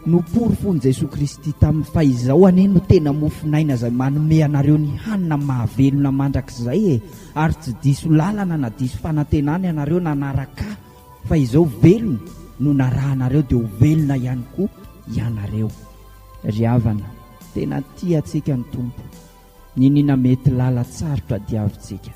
Noporofoin'i Jesoa Kristy taminy fa izao anie no tena mofon'aina izay manome anareo ny hanina mahavelona mandrakizay e, ary tsy diso lalana na diso fanantenana ianareo nanaraka Ahy, fa izao velona no narahanareo dia ho velona ihany koa ianareo. Ry havana, tena tia antsika ny Tompo. Niniana mety lalan-tsarotra diavintsika.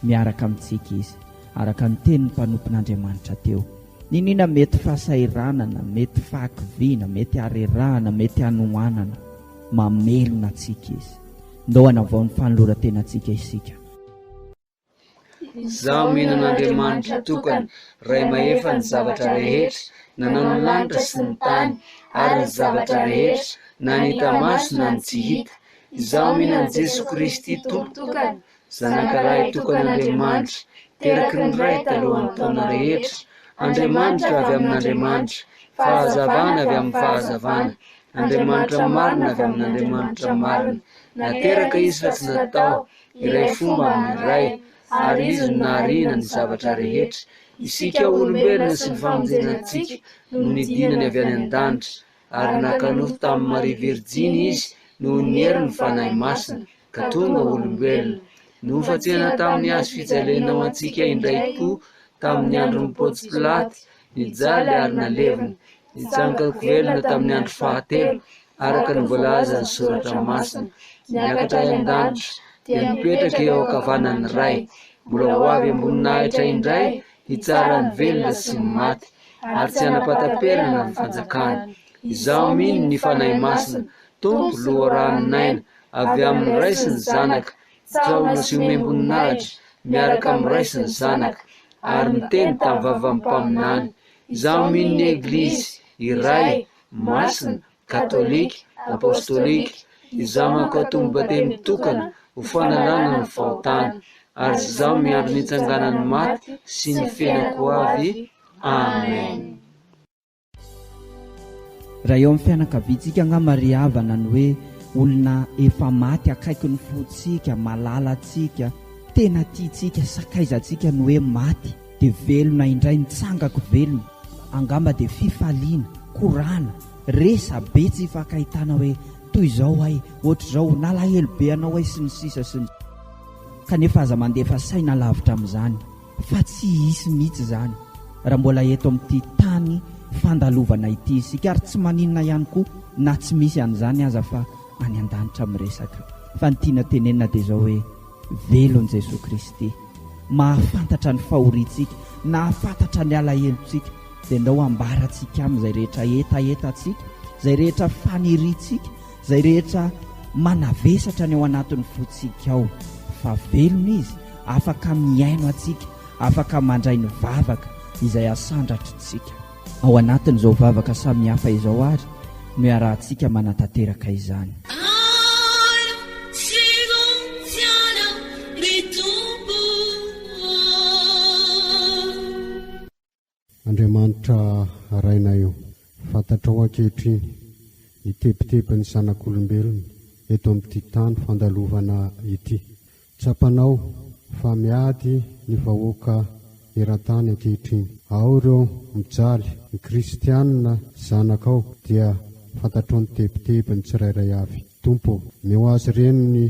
Miaraka amintsika Izy, araka ny tenin'ny mpanompon'Andriamanitra teo. N'inon'inona mety fahasahiranana, mety fahakiviana, mety harerahana, mety hanoanana, mamelona antsika Izy. Ndao hanavao ny fanoloran-tenantsika isika. Izaho mino an'Andriamanitra tokana, Ray mahefa ny zavatra rehetra, nanao ny lanitra sy ny tany, ary ny zavatra rehetra, na ny hita maso na ny tsy hita. Izaho mino an'i Jesoa Kristy Tompo tokana, Zanaka lahy tokan'Andriamanitra, teraky ny Ray talohan'ny taona rehetra, Andriamanitra avy amin'Andriamanitra, fahazavana avy amin'ny fahazavana, Andriamanitra marina avy amin'Andriamanitra marina, nateraka Izy fa tsy natao, iray fomba amin'ny Ray, ary Izy no nahariana ny zavatra rehetra. Isika olombelona sy ny famonjena antsika no nidinany avy any an-danitra, ary naka nofo tamin'i Maria Virjiny Izy noho ny herin'ny Fanahy Masina, ka tonga olombelona. Nofatsihana tamin'ny hazo fijaliana ho antsika indray koa tamin'ny andron'i Pontsy Pilaty, nijaly ary nalevina. Nitsangan-ko velona tamin'ny andro fahatelo, araka ny voalazan'ny Soratra Masina. Niakatra any an-danitra, dia nipetraka eo ankavanan'ny Ray. Mbola ho avy am-boninahitra indray hitsara ny velona sy ny maty, ary tsy hanam-pahataperana ny fanjakany. Izaho mino ny Fanahy Masina, Tompo, loharanon'aina, avy amin'ny Ray sy ny Zanaka, Jaona sy omem-boninahitra miaraka amin'ny Ray sy ny Zanaka, ary niteny tamin'ny vavan'ny mpaminany, Izaho mino ny Eglizy iray, masina, katolika, apostolika, izaho mankatò ny batemy tokana ho fanalana ny fahotana, ary izaho miandry ny hitsanganan'ny maty sy ny fiainako ho avy. Amen. Raha eo amin'ny fianakaviantsika angamba ry havana ny hoe olona efa maty akaikin'ny fontsika, malalantsika, tena tiantsika, sakaizantsika ny hoe maty dia velona indray, nitsangako velona, angamba dia fifaliana, korana, resa-be tsy ifankahitana hoe toy izao hay, ohatr'izao, nalahelo be anao hay sy ny sisa sy ny. Kanefa aza mandefa saina lavitra amin'izany. Fa tsy hisy mihitsy izany raha mbola eto amin'ity tany fandalovana ity isika ary tsy maninona ihany koa na tsy misy an'izany aza fa any an-danitra miresaka. Fa ny tiana tenenina dia izao hoe velona Jesoa Kristy, mahafantatra ny fahoriantsika, nahafantatra ny alahelontsika, dia ndao ambarantsika aminy izay rehetra hetahetantsika, izay rehetra faniriantsika, Izay rehetra manavesatra ny ao anatin'ny fontsika ao fa velona Izy, afaka mihaino antsika, afaka mandray ny vavaka izay asandratritsika. Ao anatin'izao vavaka samihafa izao àry no iarahantsika manatanteraka izany. Andriamanitra Rainay o, fantatrao ankehitriny ny tebitebin'ny zanak'olombelona eto amin'ity tany fandalovana ity. Tsapanao fa miady ny vahoaka eran-tany ankehitriny. Ao ireo mijaly, ny kristianina zanakao dia fantatrao ny tebitebiny tsirairay avy. Tompo ô, omeo azy ireny ny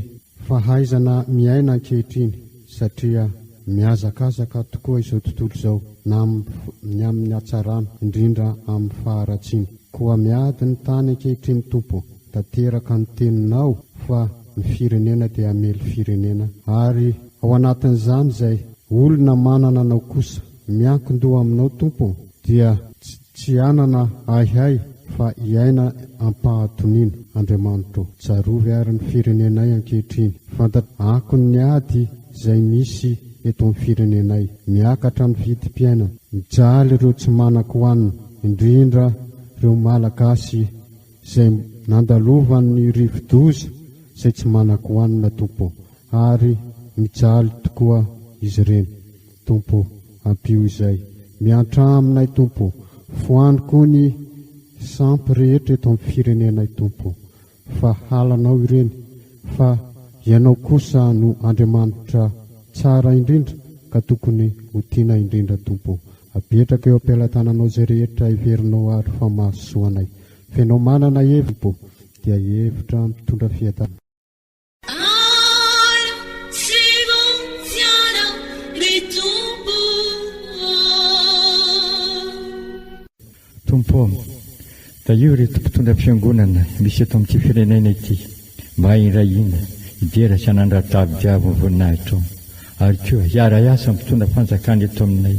fahaizana miaina ankehitriny satria mihazakazaka tokoa izao tontolo izao na ny amin'ny hatsarana, indrindra amin'ny faharatsiana. Koa miady ny tany ankehitriny Tompo ô, tanteraka ny teninao fa ny firenena dia hamely firenena ary ao anatin'izany izay olona manana anao kosa miankin-doha aminao Tompo ô dia tsy Tsy hanana ahiahy fa hiaina am-pahatoniana. Andriamanitro ô, tsarovy ary ny firenenay ankehitriny. Fantatrao akon'ny ady izay misy eto amin'ny firenenay. Miakatra ny vidim-piainana. Mijaly ireo tsy manan-kohanina, indrindra ireo Malagasy izay nandalovan'ny rivo-doza izay tsy manan-kohanina, Tompo ô. Ary mijaly tokoa izy ireny. Tompo ô, ampio izay. Miantrà aminay Tompo ô. Foano koa ny sampy rehetra eto amin'ny firenenay Tompo ô. Fa halanao ireny, fa Ianao kosa no Andriamanitra tsara indrindra ka tokony ho tiana indrindra Tompo ô. Apetraka eo am-pelatananao izay rehetra heverinao ary fa mahasoa anay. F'Ianao manana hevitra Tompo ô, dia hevitra mitondra fiadanana. Tompo ô, tahio ireto mpitondra fiangonana misy eto amin'ity firenena ity mba hiray hina, hidera sy hanandratra avo dia avo ny voninahitrao, ary koa hiara-hiasa amin'ny mpitondra fanjakana eto aminay.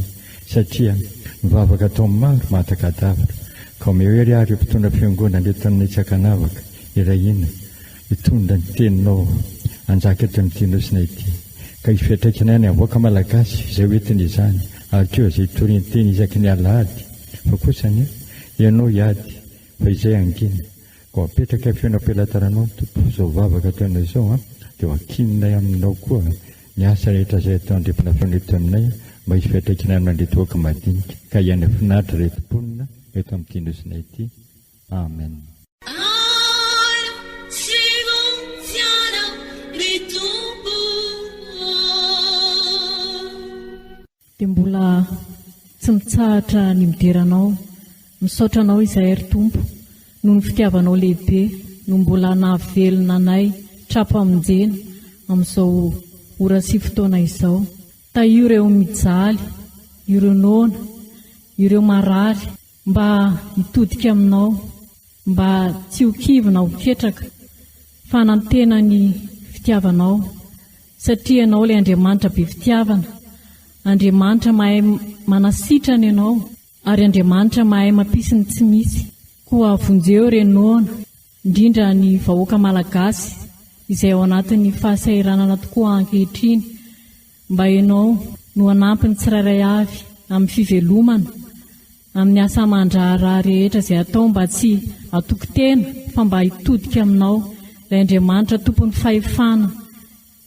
Satria ny vavaka atao maro mahataka-davitra. Ka omeo hery ahy ireo mpitondra fiangonana eto aminay tsy ankanavaka, iray hina, hitondra ny teninao hanjaka eto amin'ity nosinay ity. Ka hisy fiantraikany any avoaka malagasy izay ho entiny izany, ary koa izay hitoriany teny isaky ny alahady. Fa kosa anie, ianao hiady, fa izay hangina. Koa apetraka feno am-pelatananao ny Tompo izao vavaka ataonay izao an, dia ho ankininay aminao koa ny asa rehetra izay ataon-dRepona feno eto aminay mba hisy fiantraikany amin'ireto vahoaka madinika ka hiaina finaritra ireto mponina eto amin'ity nosinay ity. Amen. Dia mbola tsy mitsahatra ny midera Anao. Misaotra Anao izahay ry Tompo noho ny fitiavanao lehibe no mbola nahavelona anay tra-pamonjena amin'izao ora sy fotoana izao. Tahio ireo mijaly, ireo noana, ireo marary mba hitodika Aminao, mba tsy ho kivy na ho ketraka fa hanantena ny fitiavanao. Satria Ianao ilay Andriamanitra be fitiavana, Andriamanitra mahay manasitrana Ianao, ary Andriamanitra mahay mampisy ny tsy misy. Koa vonjeo ireo noana, indrindra ny vahoaka Malagasy izay ao anatin'ny fahasahiranana tokoa ankehitriny, mba Ianao no hanampy ny tsirairay avy amin'ny fivelomana, amin'ny asa aman-draharaha rehetra izay atao mba tsy hatoky tena fa mba hitodika aminao, ilay Andriamanitra tompon'ny fahefana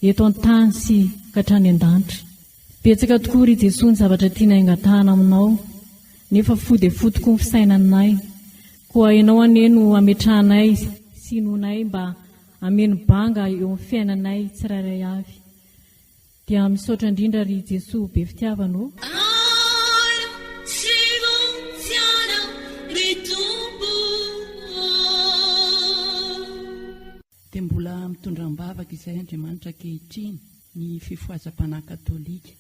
eto an-tany sy hatrany an-danitra. Betsaka tokoa ry Jesoa ny zavatra tianay angatahana aminao, nefa fo dia fo tokoa ny fisainanay. Koa Ianao anie no ametrahanay sy inoanay mba hameno banga eo amin'ny fiainanay tsirairay avy. Dia misaotra indrindra ry Jesoa be fitiavana ô. Dia mbola mitondra am-bavaka izay Andriamanitra ankehitriny ny fifohazam-panahy katolika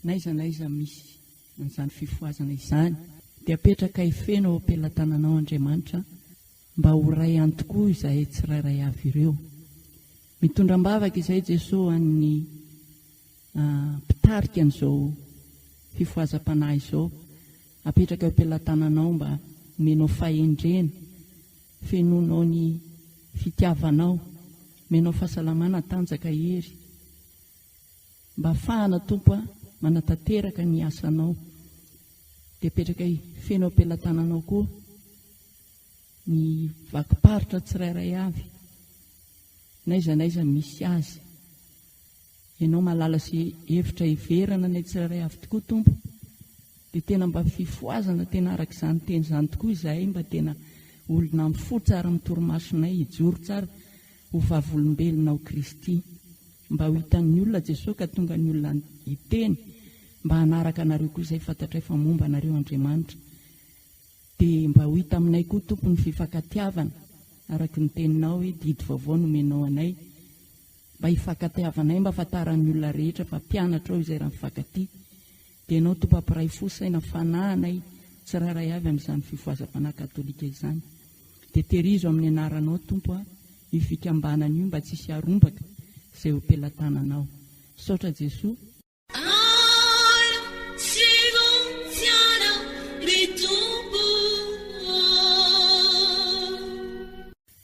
n'aiza n'aiza misy an'izany fifohazana izany dia apetrakay feno ao am-pelatananao Andriamanitra Mba ho ray ihany tokoa izahay tsirairay avy ireo. Mitondra am-bavaka izahay Jesoa ho an'ny mpitarika an'izao fifohazam-panahy izao. Apetraka eo am-pelatananao mba omenao fahendrena, fenoinao ny fitiavanao, omenao fahasalamana, tanjaka, hery. Mba afahana Tompo a manatanteraka ny asanao. Dia apetraka feno am-pelatananao koa. ny vakim-paritra tsirairay avy, n'aiza n'aiza misy azy. Ianao mahalala sy hevitra heverana anay tsirairay avy tokoa Tompo, dia tena mba fifohazana tena araka izany teny izany tokoa izahay mba tena olona mifoha tsara amin'ny torimasonay, hijoro tsara ho vavolombelona ao Kristy. Mba ho hitan'ny olona Jesoa ka tonga ny olona hiteny mba hanaraka anareo koa izay fantatray fa momba anareo Andriamanitra. Dia mba ho hita aminay koa Tompo ny fifankatiavana araka ny teninao hoe didy vaovao nomenao anay mba hifankatiavanay mba hafantaran'ny olona rehetra fa mpianatrao izay raha mifankatia dia ianao Tompo hampiray fo saina fanahy anay tsirairay avy amin'izany fifohazam-panahy katolika izany dia terizo amin'ny anaranao Tompo a io fikambanana io mba tsisy harombaka izay ho pelatananao Misaotra Jesoa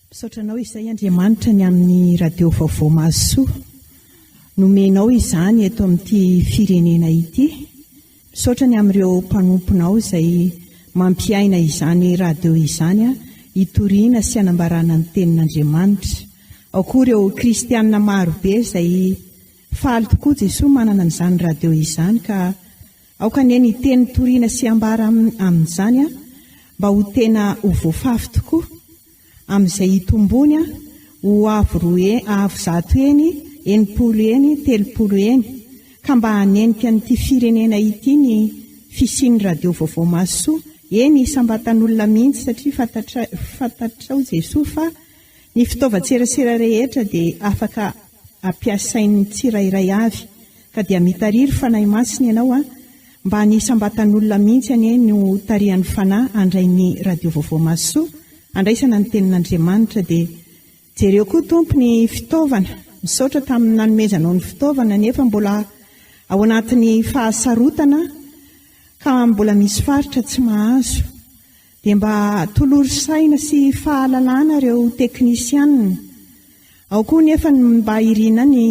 Misaotra anao izay Andriamanitra ny amin'ny radio vaovao mahasoa nomenao izany eto amin'ity firenena ity. Misaotra ny amin'ireo mpanomponao izay mampiaina izany radio izany hitoriana sy hanambarana ny tenin'Andriamanitra. Ao koa ireo kristianina marobe izay Faly tokoa Jesoa manana an'izany radio izany ka aoka anie ny teny toriana sy ambara amin'izany mba ho tena ho voafafy tokoa amin'izay hitombony ho avo roa avo zato heny, 60 heny, 30 heny ka mba hanenika an'ity firenena ity ny fisian'ny radio vaovao mahasoa, eny isam-batan'olona mihitsy satria fantatrao Jesoa fa Ny fitaovan-tserasera rehetra dia afaka ampiasain'ny tsirairay avy, ka dia mitariry Fanahy Masina ianao an, mba ny isam-batan'olona mihitsy anie no tarihan'ny Fanahy handray ny Radio Vaovao Mahasoa, handraisana ny Tenin'Andriamanitra, dia jereo koa Tompo ny fitaovana, misaotra tamin'ny nanomezanao ny fitaovana nefa mbola ao anatin'ny fahasarotana. ka mbola misy faritra tsy mahazo. Dia mba tolory saina sy fahalalana ireo teknisianina. Ao koa nefa ny mba irina ny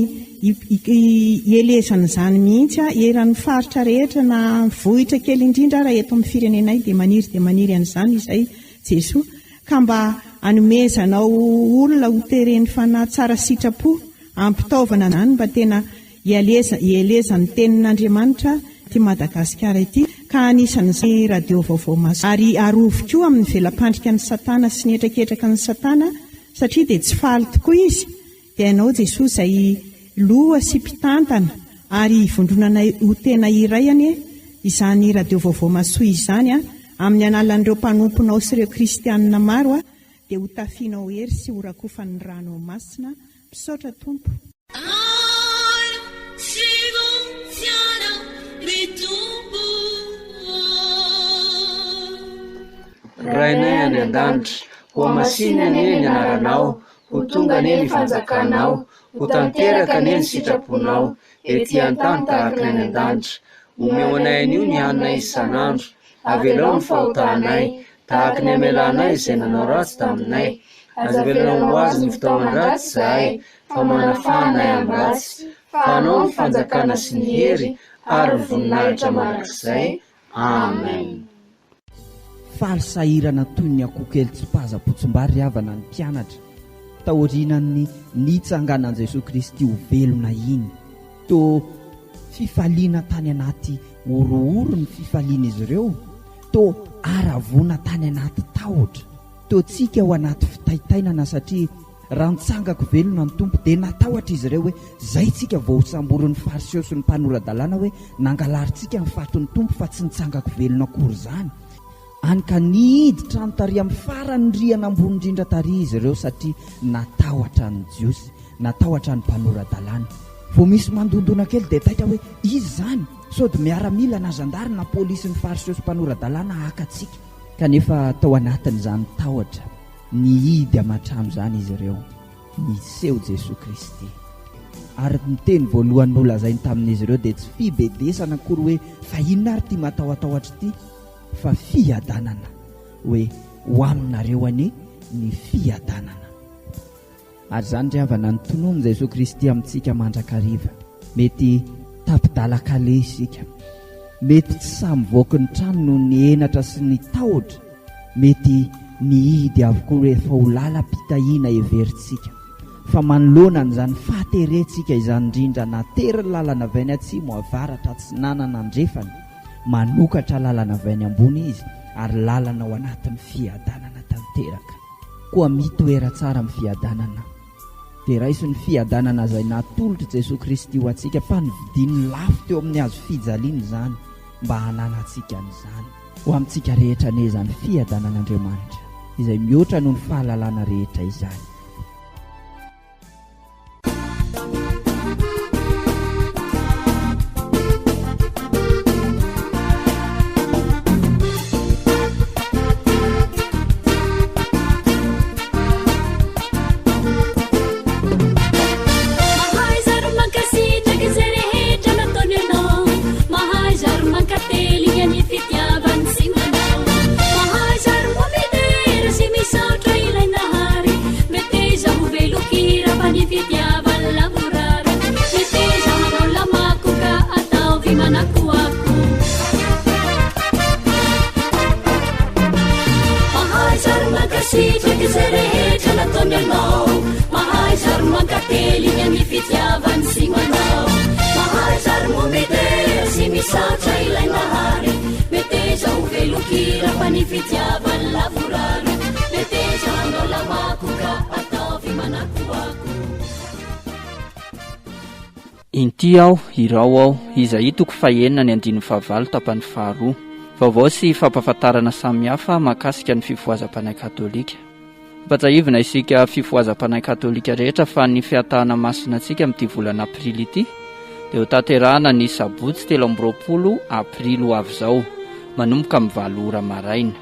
hielezan'izany mihitsy eran'ny faritra rehetra na vohitra kely indrindra ara eto amin'ny firenenay dia maniry dia maniry an'izany izay Jesoa ka mba hanomezanao olona ho teren'ny fanahy tsara sitrapo ampitaovana an'izany mba tena Hielezan'ny tenin'Andriamanitra ity Madagasikara ity ka anisan'izany ny Radio Vaovao Mahasoa. Ary arovy koa amin'ny vela-pandrika an'i Satana sy ny hetraketraka an'i Satana satria dia tsy faly tokoa izy dia Ianao Jesoa izay Loha sy Mpitantana ary hivondronanay ho tena iray anie izany Radio Vaovao Mahasoa izany amin'ny analan'ireo mpanomponao sy ireo kristianina maro dia ho tafianao hery sy ho rakofan'ny ranao masina Misaotra Tompo. Rainay any an-danitra, hohamasinina anie ny anaranao, ho tonga anie ny fanjakanao, ho tanteraka anie ny sitraponao, ety an-tany tahaka ny any an-danitra. Omeo anay anio ny haninay isan'andro, avelao ny fahotanay, Tahaka ny hamelanay izay nanao ratsy taminay. Aza avelanao ho azon'ny fitaoman-dratsy izahay, fa manafaha anay amin'ny ratsy. Fa Anao ny fanjakana sy ny hery ary ny voninahitra mandrakizay. Amen. Faly sahirana toy ny akoho kely tsipazam-potsimbary ry havana ny mpianatra taorianan'ny nitsanganan'i Jesoa Kristy ho velona iny. Toa fifaliana tany anaty horohoro ny fifalian'izy ireo. Toa haravoana tany anaty tahotra. Toa tsika ao anaty fitaitainana satria raha nitsangako velona ny Tompo dia natahotra izy ireo hoe zay tsika vao hosamborin'ny Fariseo sy ny mpanora-dalàna hoe nangalarintsika ny fatin'ny Tompo fa tsy nitsangako velona akory izany. Any ka nihidy trano tary amin'ny faran'ny rihana ambony indrindra tary izy ireo satria natahotra ny Jiosy, natahotra ny mpanora-dalàna. Vao misy mandondona kely dia taitra hoe iza izany? Sody miaramila na zandary na polisy ny fariseo sy mpanora-dalàna haka antsika. Kanefa tao anatin'izany tahotra nihidy aman-trano izany izy ireo, niseho Jesoa Kristy. Ary ny teny voalohany nolazainy tamin'izy ireo dia tsy fibedesana akory hoe fa inona ary ity matahotahotra ity, fa fiadanana, hoe ho aminareo anie ny fiadanana. Ary izany ry havana no tononin'i Jesoa Kristy amintsika mandrakariva. Mety tapi-dalan-kaleha isika. Mety tsy sahy mivoaka ny trano noho ny henatra sy ny tahotra. Mety mihidy avokoa rehefa ho lalam-pitahiana heverintsika. Fa manoloana an'izany fahaterentsika izany indrindra na tery ny lalana avy any atsimo, avaratra, atsinanana, andrefana, manokatra lalana avy any ambony Izy ary lalana ao anatin'ny fiadanana tanteraka. Koa mitoera tsara amin'ny fiadanana. Dia raiso ny fiadanana izay natolotr'i Jesoa Kristy ho antsika fa novidiany lafo teo amin'ny hazo fijaliana izany mba hananantsika an'izany. Ho amintsika rehetra anie izany fiadanan'Andriamanitra izay mihoatra noho ny fahalalana rehetra izany. Inty aho, irao aho, Izaia toko fahenina ny andininy fahavalo tapany faharoa. Vaovao sy fampahafantarana samihafa mahakasika ny fifohazam-panahy katolika. Ampatsahivina isika fifohazam-panahy katolika rehetra fa ny fihatahana masina antsika amin'ity volana aprily ity dia ho tanterahana ny sabotsy 23 aprily ho avy izao manomboka amin'ny valo ora maraina.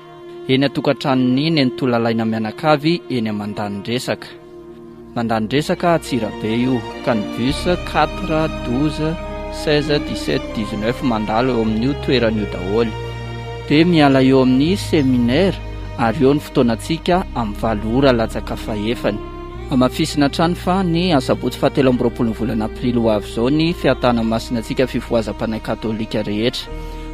Eny an-tokantranon'ny Nenitoa Lalaina mianakavy eny Amandanindresaka. Mandany resaka Antsirabe io ka ny bus quatre, 12, 16, 17, 19 mandalo eo amin'io toerana io daholo. Dia miala eo amin'ny seminaire ary eo ny fotoanantsika amin'ny valo ora latsaka fahefany. Hamafisina hatrany fa ny asabotsy fahatelo amby roapolo ny volana aprily ho avy izao ny fiatahana masina antsika fifohazam-panahy katolika rehetra.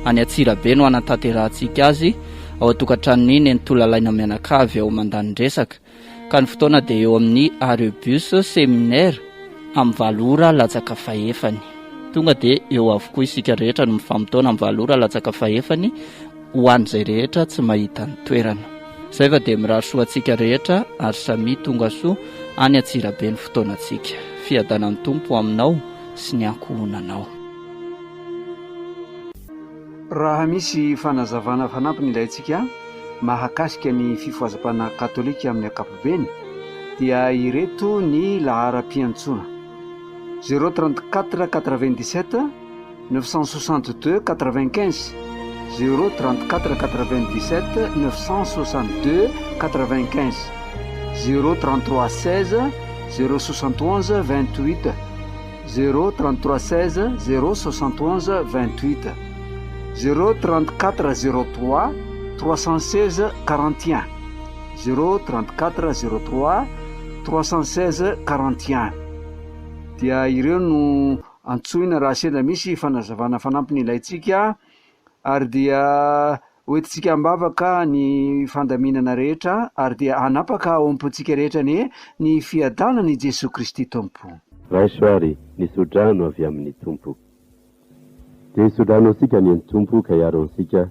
Any Antsirabe no hanatanterahantsika azy, ao an-tokantranon'i Nenitoa Lalaina mianakavy ao Mandanindresaka. Ka ny fotoana dia eo amin'ny arrêt bus seminaire amin'ny valo ora latsaka fahefany. Tonga dia eo avokoa isika rehetra no mifamotoana amin'ny valo ora latsaka fahefany ho an'izay rehetra tsy mahita ny toerana. Izay fa dia mirary soa antsika rehetra ary samia tonga soa any Antsirabe ny fotoanantsika. Fiadanan'ny Tompo aminao sy ny ankohonanao. Raha misy fanazavana fanampiny ilaintsika mahakasika ny fifohazam-panahy katolika amin'ny ankapobeny dia ireto ny laharam-piantsoana, zéro 34 97 962 95, zéro 34 97 962 95, zéro 33 16 zéro 71 28, zéro 33 16 zéro 71 28, zéro 34 03 316 41, zéro 34 03 316 41. Dia ireo no antsoina raha sendra misy fanazavana fanampiny ilaintsika ary dia hoentintsika am-bavaka ny fandaminana rehetra ary dia hanapaka ao am-pontsika rehetra anie ny fiadanan' i Jesoa Kristy Tompo. Raiso ary ny tsodrano avy amin'ny Tompo. Dia hitsodrano antsika anie ny Tompo ka hiaro antsika.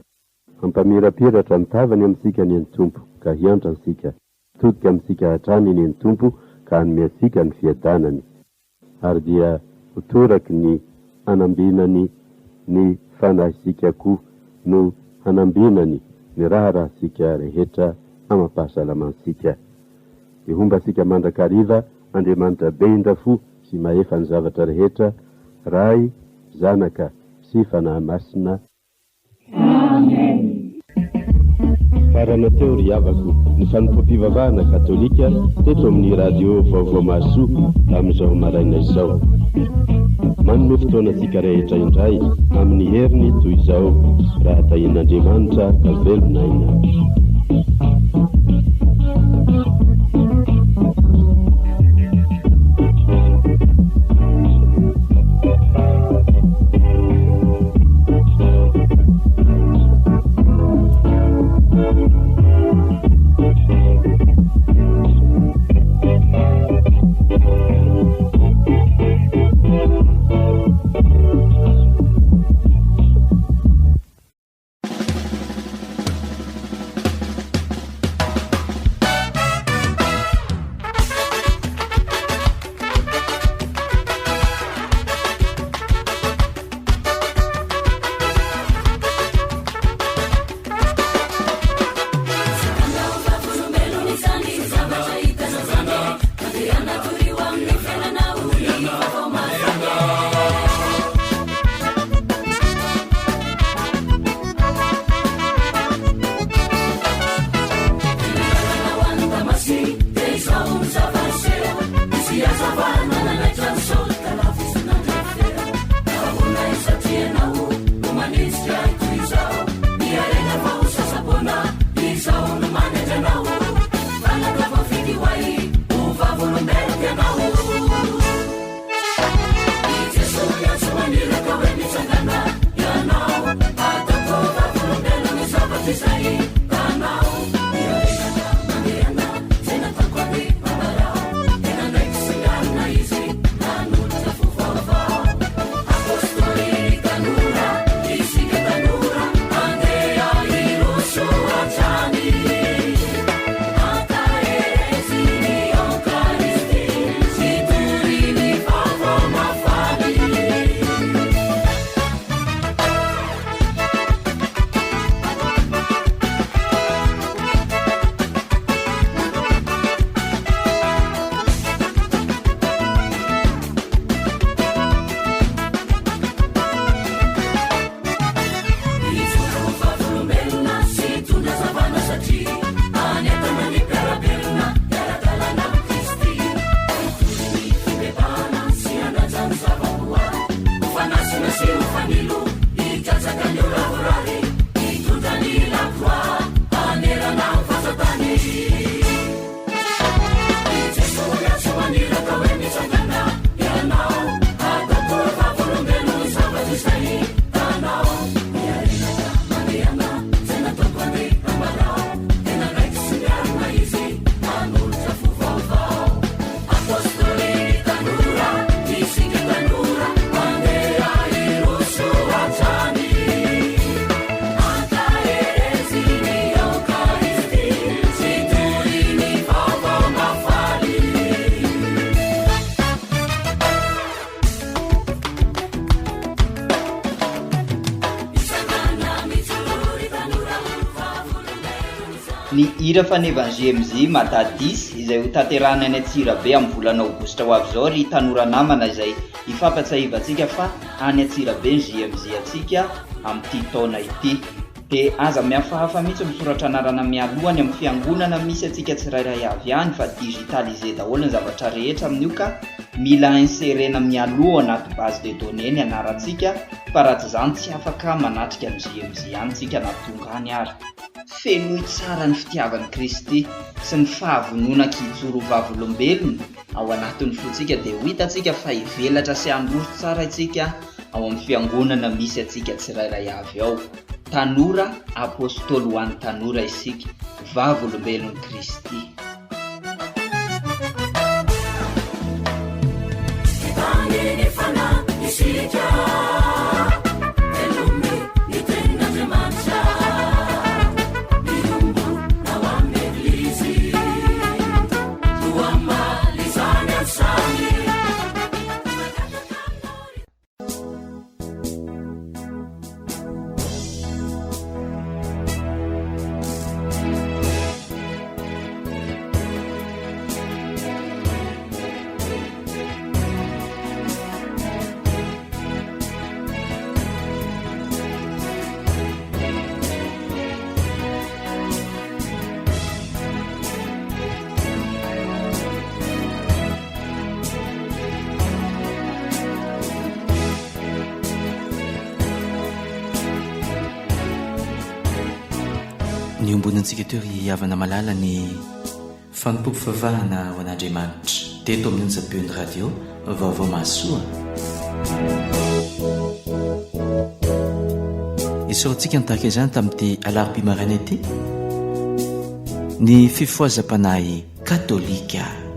Hampamirapiratra ny tavany amintsika anie ny Tompo ka hiantra antsika. Hitodika amintsika hatrany anie ny Tompo ka hanome antsika ny fiadanany. Ary dia ho toraky ny hanambinany ny fanahintsika koa no hanambinany ny raharahantsika rehetra amam-pahasalamantsika. Dia homba antsika mandrakariva Andriamanitra be indra-fo sy mahefa ny zavatra rehetra, Ray, Zanaka sy Fanahy Masina. Amen. Farana teo ry havako ny fanompoam-pivavahana katolika teto amin'ny radio Vaovao Mahasoa tamin'izao maraina izao. Manome fotoana antsika rehetra indray amin'ny heriny toy izao raha tahian'Andriamanitra ka velona aina. Ny hira fanevan'ny JMJ Mada Dix izay ho tanterahina any Antsirabe amin'ny volana aogositra ho avy izao ry tanora namana izay hifampatsiahivantsika fa any Antsirabe ny JMJ antsika amin'ity taona ity. Dia aza mihafahafa mihitsy misoratra anarana mialoha any amin'ny fiangonana misy antsika tsirairay avy any fa digitalisé daholo ny zavatra rehetra amin'io ka mila insérer-na mialoha ao anaty base de données ny anarantsika fa raha tsy izany tsy afaka manatrika ny JMJ any tsika na tonga any ary. Fenoy tsara ny fitiavan'i Kristy sy ny fahavononako hijoro ho vavolombelony ao anatin'ny fontsika dia ho hitantsika fa hivelatra sy handroso tsara isika ao amin'ny fiangonana misy antsika tsirairay avy ao. Tanora, Apostoly ho an'ny tanora isika, vavolombelon'i Kristy. Niombonantsika teo ry havana malala ny fanompoam-pivavahana ho an'Andriamanitra teto amin'ny onjam-peon'ny radio Vaovao Mahasoa. Isaorantsika ny tahaka izany tamin'ity alarobia maraina ity ny fifohazam-panahy katolika.